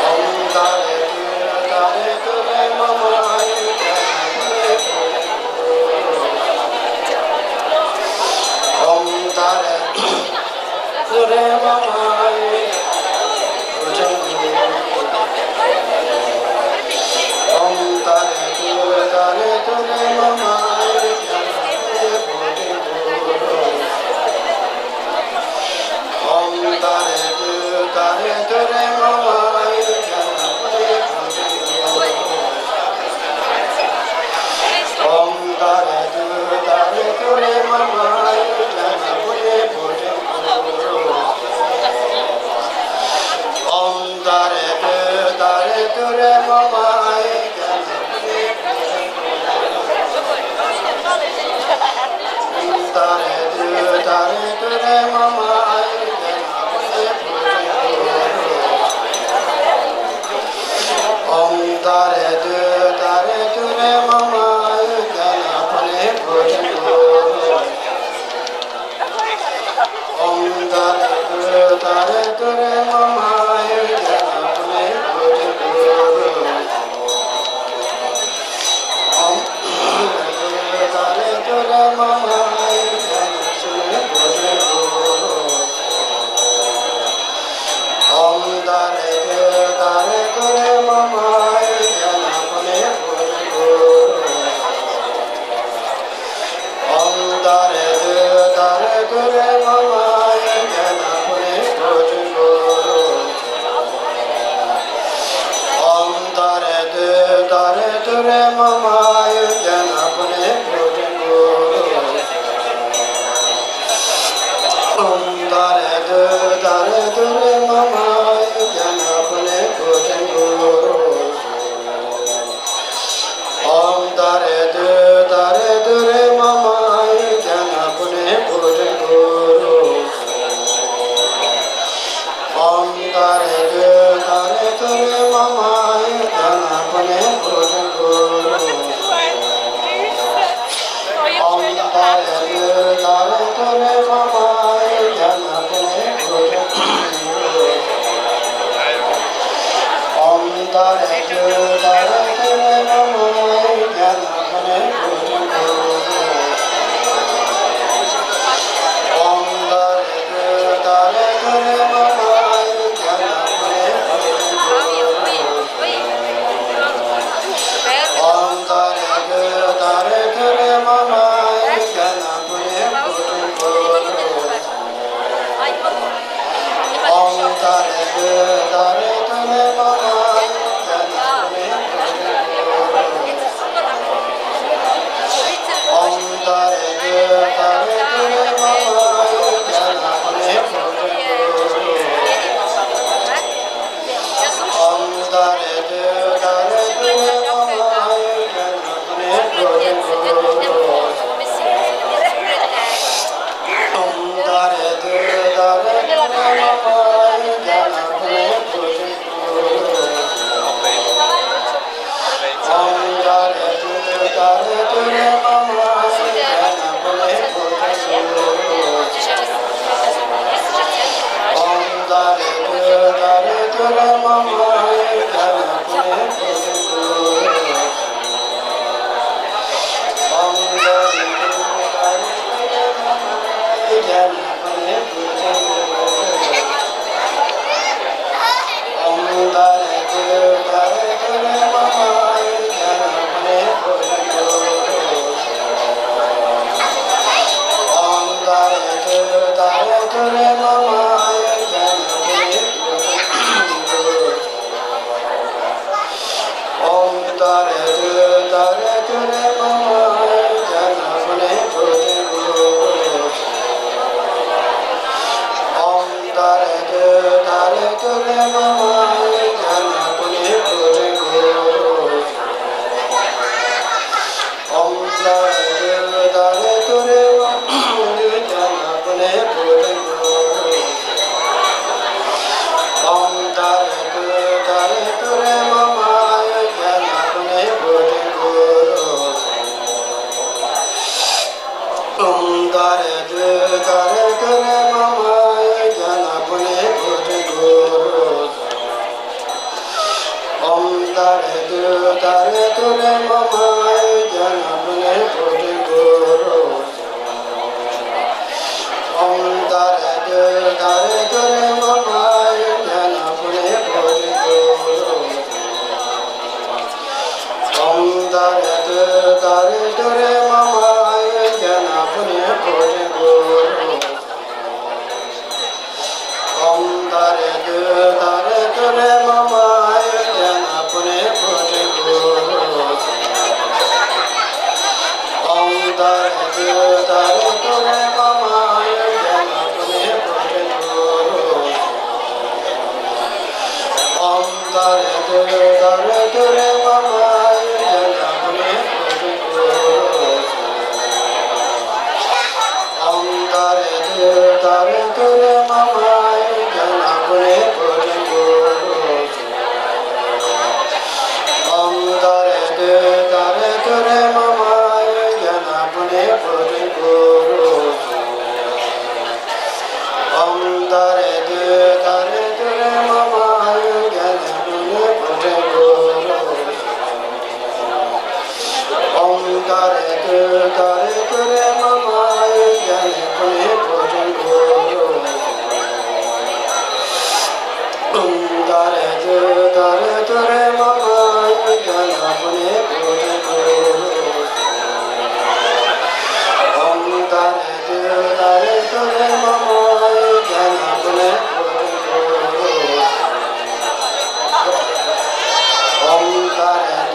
ཨོཾ་ཏཱ་རེ་ཏུ་ཏཱ་རེ་ཏུ་རེ་མ་མ་ཨཱ་ཡུར་ཛྙཱ་ན་པུ་ཎེ་བྷོ་ཇཾ་ཀུ་རུ་སྭཱ་ཧཱ། ཨོཾ་ཏཱ་རེ་ཏུ་ཏཱ་རེ་ཏུ་རེ་མ་མ་ཨཱ་ཡུར་ཛྙཱ་ན་པུ་ཎེ་བྷོ་ཇཾ་ཀུ་རུ་སྭཱ་ཧཱ། ཨོཾ་ཏཱ་རེ་ཏུ་ཏཱ་རེ་ཏུ་རེ་མ་མ་ཨཱ་ཡུར་ཛྙཱ་ན་པུ་ཎེ་བྷོ་ཇཾ་ཀུ་རུ་སྭཱ་ཧཱ། ཏཱ་རེ་ཏུ་ཏཱ་རེ་ཏུ་རེ་མ་མ་ཨཱ་ཡུར་ཛྙཱ་ན་པུ་ཎེ་བྷོ་ཇཾ་ཀུ་རུ་སྭཱ་ཧཱ། ཨོཾ་ཏཱ་རེ་ཏུ་ཏཱ་རེ་ཏུ་རེ་མ་མ་ཨཱ་ཡུར་ཛྙཱ་ན་པུ་ཎེ་བྷོ་ཇཾ་ཀུ་རུ་སྭཱ་ཧཱ། ཨོཾ་ཏཱ་རེ་ཏུ་ཏཱ་རེ་ཏུ་རེ་མ་མ་ཨཱ་ཡུར་ཛྙཱ་ན་པུ་ཎེ་བྷོ་ཇཾ་ཀུ་རུ་སྭཱ་ཧཱ། ཨོཾ་ཏཱ་རེ་ཏུ་ཏཱ་རེ་ཏུ་རེ་མ་མ་ཨཱ་ཡུར་ཛྙཱ་ན་པུ་ཎེ་བྷོ་ཇཾ་ཀུ་རུ་སྭཱ་ཧཱ། ཨོཾ་ཏཱ་རེ་ཏུ་ཏཱ་རེ་ཏུ་རེ་མ་མ་ཨཱ་ཡུར་ཛྙཱ་ན་པུ་ཎེ་བྷོ་ཇཾ་ཀུ་རུ་སྭཱ་ཧཱ། ཨོཾ་ཏཱ་རེ་ཏུ་ཏཱ་རེ་ཏུ་རེ་མ་མ་ཨཱ་ཡུར་ཛྙཱ་ན་པུ་ཎེ་བྷོ་ཇཾ་ཀུ་རུ་སྭཱ་ཧཱ། ཨོཾ་ཏཱ་རེ་ཏུ་ཏཱ་རེ་ཏུ་ ཏུ་རེ་མ་མ་ཨཱ་ཡུ་ཛ་ན་པུ་ཎེ་བྷོ་ཊི་གུ་རུ། ཨོཾ་ཏཱ་རེ་ཏུ་ཏཱ་རེ་ཏུ་རེ་མ་མ་ཨཱ་ཡུ་ཛ་ན་པུ་ཎེ་བྷོ་ཊི་གུ་རུ། ཨོཾ་ཏཱ་རེ་ཏུ་ཏཱ་རེ་ཏུ་རེ་མ་མ་ཨཱ་ཡུ་ཛ་ན་པུ་ཎེ་བྷོ་ཊི་གུ་རུ། ཨོཾ་ཏཱ་རེ་ཏུ་ཏཱ་རེ་ཏུ་རེ་མ་མ་ཨཱ་ཡུ་ཛ་ན་པུ་ཎེ་བྷོ་ཊི་གུ་རུ། ཨོཾ་ཏཱ་རེ་ཏུ་ཏཱ་རེ་ཏུ་རེ་མ་མ་ཨཱ་ཡུ་ཛ་ན་པུ་ཎེ་བྷོ་ཊི་གུ་རུ། ཨོཾ་ཏཱ་རེ་ཏུ་ཏཱ་རེ་ཏུ་རེ་མ་མ་ཨཱ་ཡུ་ཛ་ན་པུ་ཎེ་བྷོ་ཊི་གུ་རུ། ཨོཾ་ཏཱ་རེ་ཏུ་ཏཱ་རེ་ཏུ་རེ་མ་མ་ཨཱ་ཡུ་ཛ་ན་པུ་ཎེ་བྷོ་ཊི་གུ་རུ། ཨོཾ་ཏཱ་རེ་ཏུ་ཏཱ་རེ་ཏུ་རེ་མ་མ་ཨཱ་ཡུ་ཛ་ན་པུ་ཎེ་བྷོ་ཊི་གུ་རུ། ཨོཾ་ཏཱ་རེ་ཏུ་ཏཱ་རེ་ཏུ་རེ་མ་མ་ཨཱ་ཡུ་ཛ་ན་པུ་ཎེ་བྷོ་ཊི་གུ་རུ། ཨོཾ་ཏཱ་རེ་ཏུ་ཏཱ་རེ་ཏུ་རེ་མ་མ་ཨཱ་ཡུ་ཛ་ན་པུ་ཎེ་བྷོ་ཊི་གུ་རུ། ཨོཾ་ཏཱ་རེ་ཏུ་ཏཱ་རེ་ཏུ་རེ་མ་མ་ཨཱ་ཡུ་ཛ་ན་པུ་ཎེ་བྷོ་ཊི་གུ་རུ། ཨོཾ་ཏཱ་རེ་ཏུ་ཏཱ་རེ་ཏུ་རེ་མ་མ་ཨཱ་ཡུ་ཛ་ན་པུ་ཎེ་བྷོ་ཊི་གུ་རུ། ཨོཾ་ཏཱ་རེ་ཏུ་ཏཱ་རེ་ཏུ་རེ་མ་མ་ཨཱ་ཡུ་ཛ་ན་པུ་ཎེ་བྷོ་ཊི་གུ་རུ། ཨོཾ་ཏཱ་རེ་ཏུ་ཏཱ་རེ་ཏུ་རེ་མ་མ་ཨཱ་ཡུ་ཛ་ན་པུ་ཎེ་བྷོ་ཊི་གུ་རུ། ཨོཾ་ཏཱ་རེ་ཏུ་ཏཱ་རེ་ཏུ་རེ་མ་མ་ཨཱ་ཡུ་ཛ་ན་པུ་ཎེ་བྷོ་ཊི་གུ་རུ། ཨོཾ་ཏཱ་རེ་ཏུ་ཏཱ་རེ་ཏུ་རེ་མ་མ་ཨཱ་ཡུ་ཛ་ན་པུ་ཎེ་བྷོ་ཊི་གུ་རུ། ཨོཾ་ཏཱ་རེ་ཏུ་ཏཱ་རེ་ཏུ་རེ་མ་མ་ཨཱ་ཡུ་ཛ་ན་པུ་ཎེ་བྷོ་ཊི་གུ་རུ། ཨོཾ་ཏཱ་རེ་ཏུ་ཏཱ་རེ་ཏུ་རེ་མ་མ་ཨཱ་ཡུ་ཛ་ན་པུ་ཎེ་བྷོ་ཊི་གུ་རུ། ཨོཾ་ཏཱ་རེ་ཏུ་ཏཱ་རེ་ཏུ་རེ་མ་མ་ཨཱ་ཡུ་ཛ་ན་པུ་ཎེ་བྷོ་ཊི་གུ་རུ། ཨོཾ་ཏཱ་རེ་ཏུ་ཏཱ་རེ་ཏུ་རེ་མ་མ་ཨཱ་ཡུ་ཛ་ན་པུ་ཎེ་བྷོ་ཊི་གུ་རུ། ཨོཾ་ཏཱ་རེ་ཏུ་ཏཱ་རེ་ཏུ་རེ་མ་མ་ཨཱ་ཡུ་ཛ་ན་པུ་ཎེ་བྷོ་ཊི་གུ་རུ། ཨོཾ་ཏཱ་རེ་ཏུ་ཏཱ་རེ་ཏུ་རེ་མ་མ་ཨཱ་ཡུ་ཛ་ན་པུ་ཎེ་བྷོ་ཊི་གུ་རུ། ཨོཾ་ཏཱ་རེ་ཏུ་ཏཱ་རེ་ཏུ་རེ་མ་མ་ཨཱ་ཡུ་ཛ་ན་པུ་ཎེ་བྷོ་ཊི་གུ་རུ། ཨོཾ་ཏཱ་རེ་ཏུ་ཏཱ་རེ་ཏུ་རེ་མ་མ་ཨཱ་ཡུ་ཛ་ན་པུ་ཎེ་བྷོ་ཊི་གུ་རུ། ཨོཾ་ཏཱ་རེ་ཏུ་ཏཱ་རེ་ཏུ་རེ་མ་མ་ཨཱ་ཡུ་ཛ་ན་པུ་ཎེ་བྷོ་ཊི་གུ་རུ། ཨོཾ་ཏཱ་རེ་ཏུ་ཏཱ་རེ་ཏུ་རེ་མ་མ་ཨཱ་ཡུ་ཛ་ན་པུ་ཎེ་བྷོ་ཊི་གུ་རུ། ཨོཾ་ཏཱ་རེ་ཏུ་ཏཱ་རེ་ཏུ་རེ་མ་མ་ཨཱ་ཡུ་ཛ་ན་པུ་ཎེ་བྷོ་ཊི་གུ་རུ། ཨོཾ་ཏཱ་རེ་ཏུ་ཏཱ་རེ་ཏུ་རེ་མ་མ་ཨཱ་ཡུ་ཛ་ན་པུ་ཎེ་བྷོ་ཊི་གུ་རུ། ཨོཾ་ཏཱ་རེ་ཏུ་ཏཱ་རེ་ཏུ་རེ་མ་མ་ཨཱ་ཡུ་ཛ་ན་པུ་ཎེ་བྷོ་ཊི་གུ་རུ། ཨོཾ་ཏཱ་རེ་ཏུ་ཏཱ་རེ་ཏུ་རེ་མ་མ་ཨཱ་ཡུ་ཛ་ན་པུ་ཎེ་བྷོ་ཊི་གུ་རུ། ཨོཾ་ཏཱ་རེ་ཏུ་ཏཱ་རེ་ཏུ་རེ་མ་མ་ཨཱ་ཡུ་ཛ་ན་པུ་ཎེ་བྷོ་ཊི་གུ་རུ། ཨོཾ་ཏཱ་རེ་ཏུ་ཏཱ་རེ་ཏུ་རེ་མ་མ་ཨཱ་ཡུ་ཛ་ན་པུ་ཎེ་བྷོ་ཊི་གུ་རུ། ཨོཾ་ཏཱ་རེ་ཏུ་ཏཱ་རེ་ཏུ་རེ་མ་མ་ཨཱ་ཡུ་ཛ་ན་པུ་ཎེ་བྷོ་ཊི་གུ་རུ། ཨོཾ་ཏཱ་རེ་ཏུ་ཏཱ་རེ་ཏུ་རེ་མ་མ་ཨཱ་ཡུ་ཛ་ན་པུ་ཎེ་བྷོ་ཊི་གུ་རུ། ཨོཾ་ཏཱ་རེ་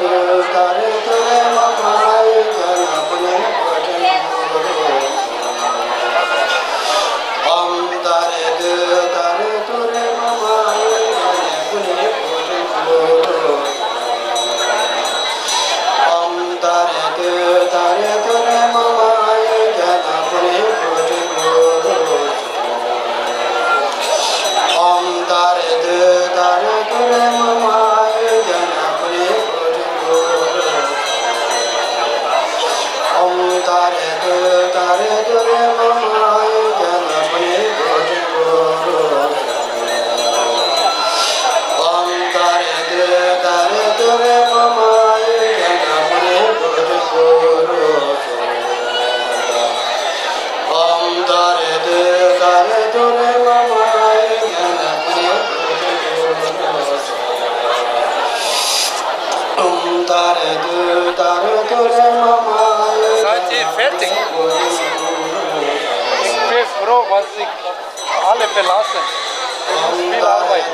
Sanji fetting. Space Pro one six. Alle verlassen. Viel Arbeit.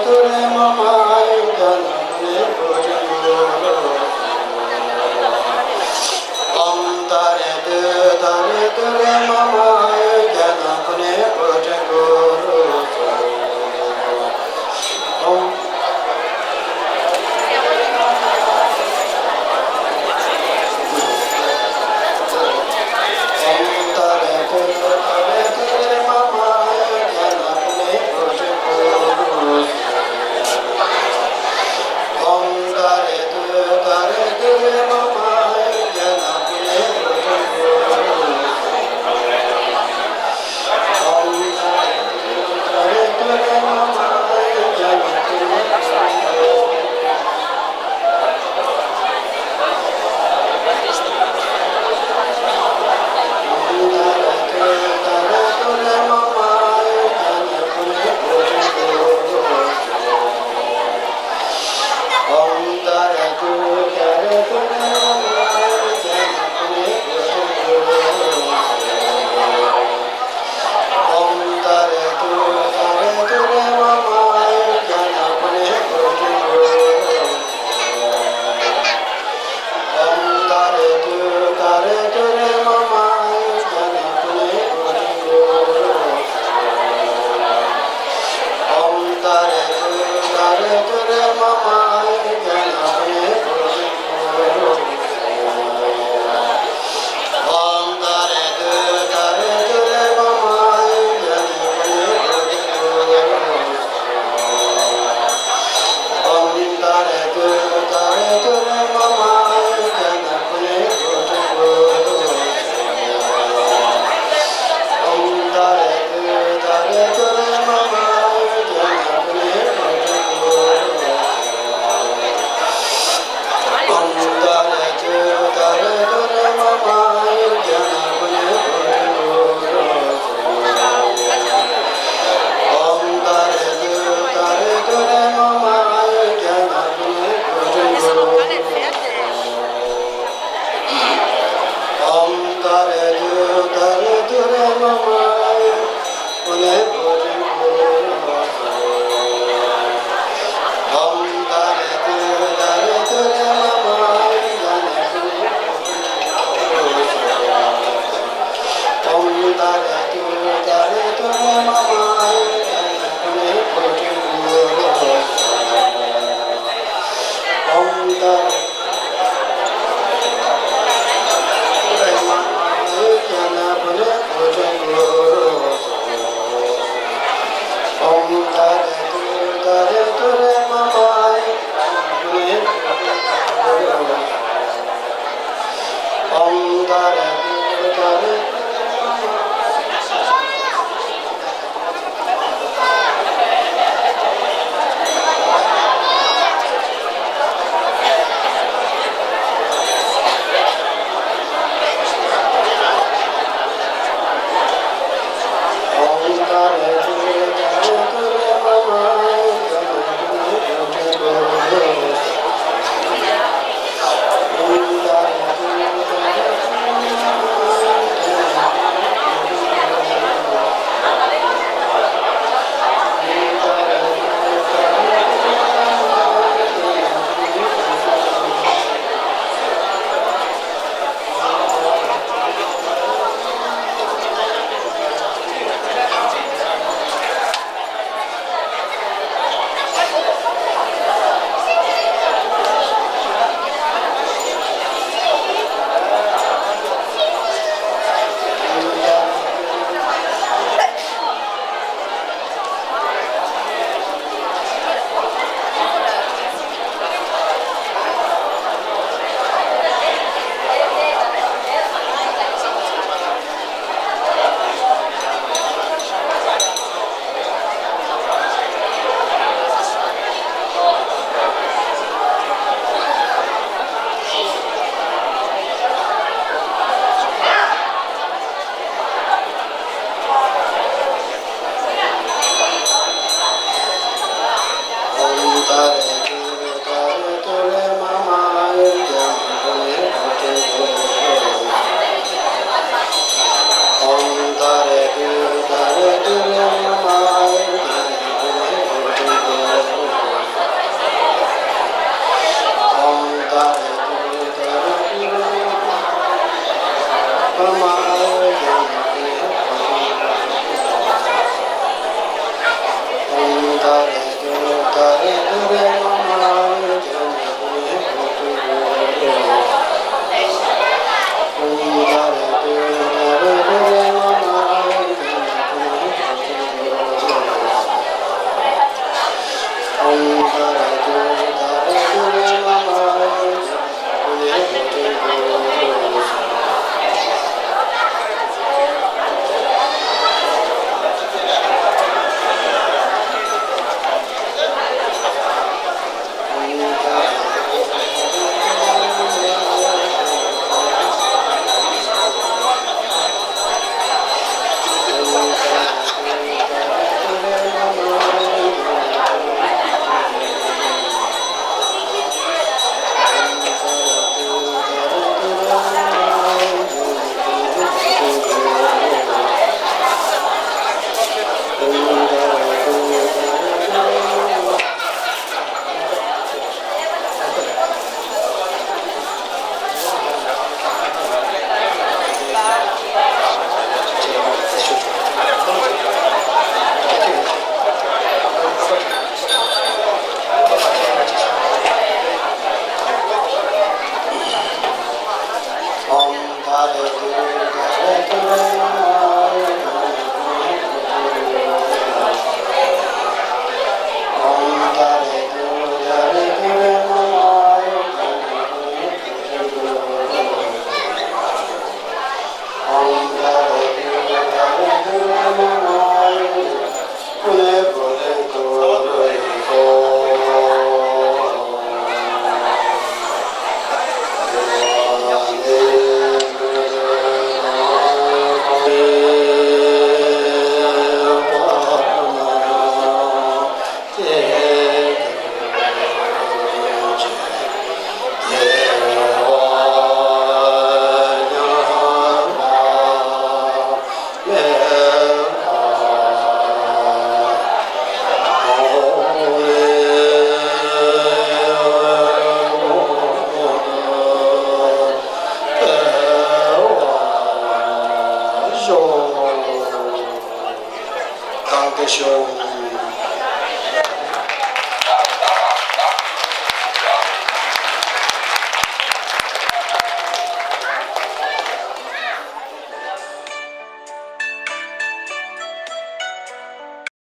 Bitte.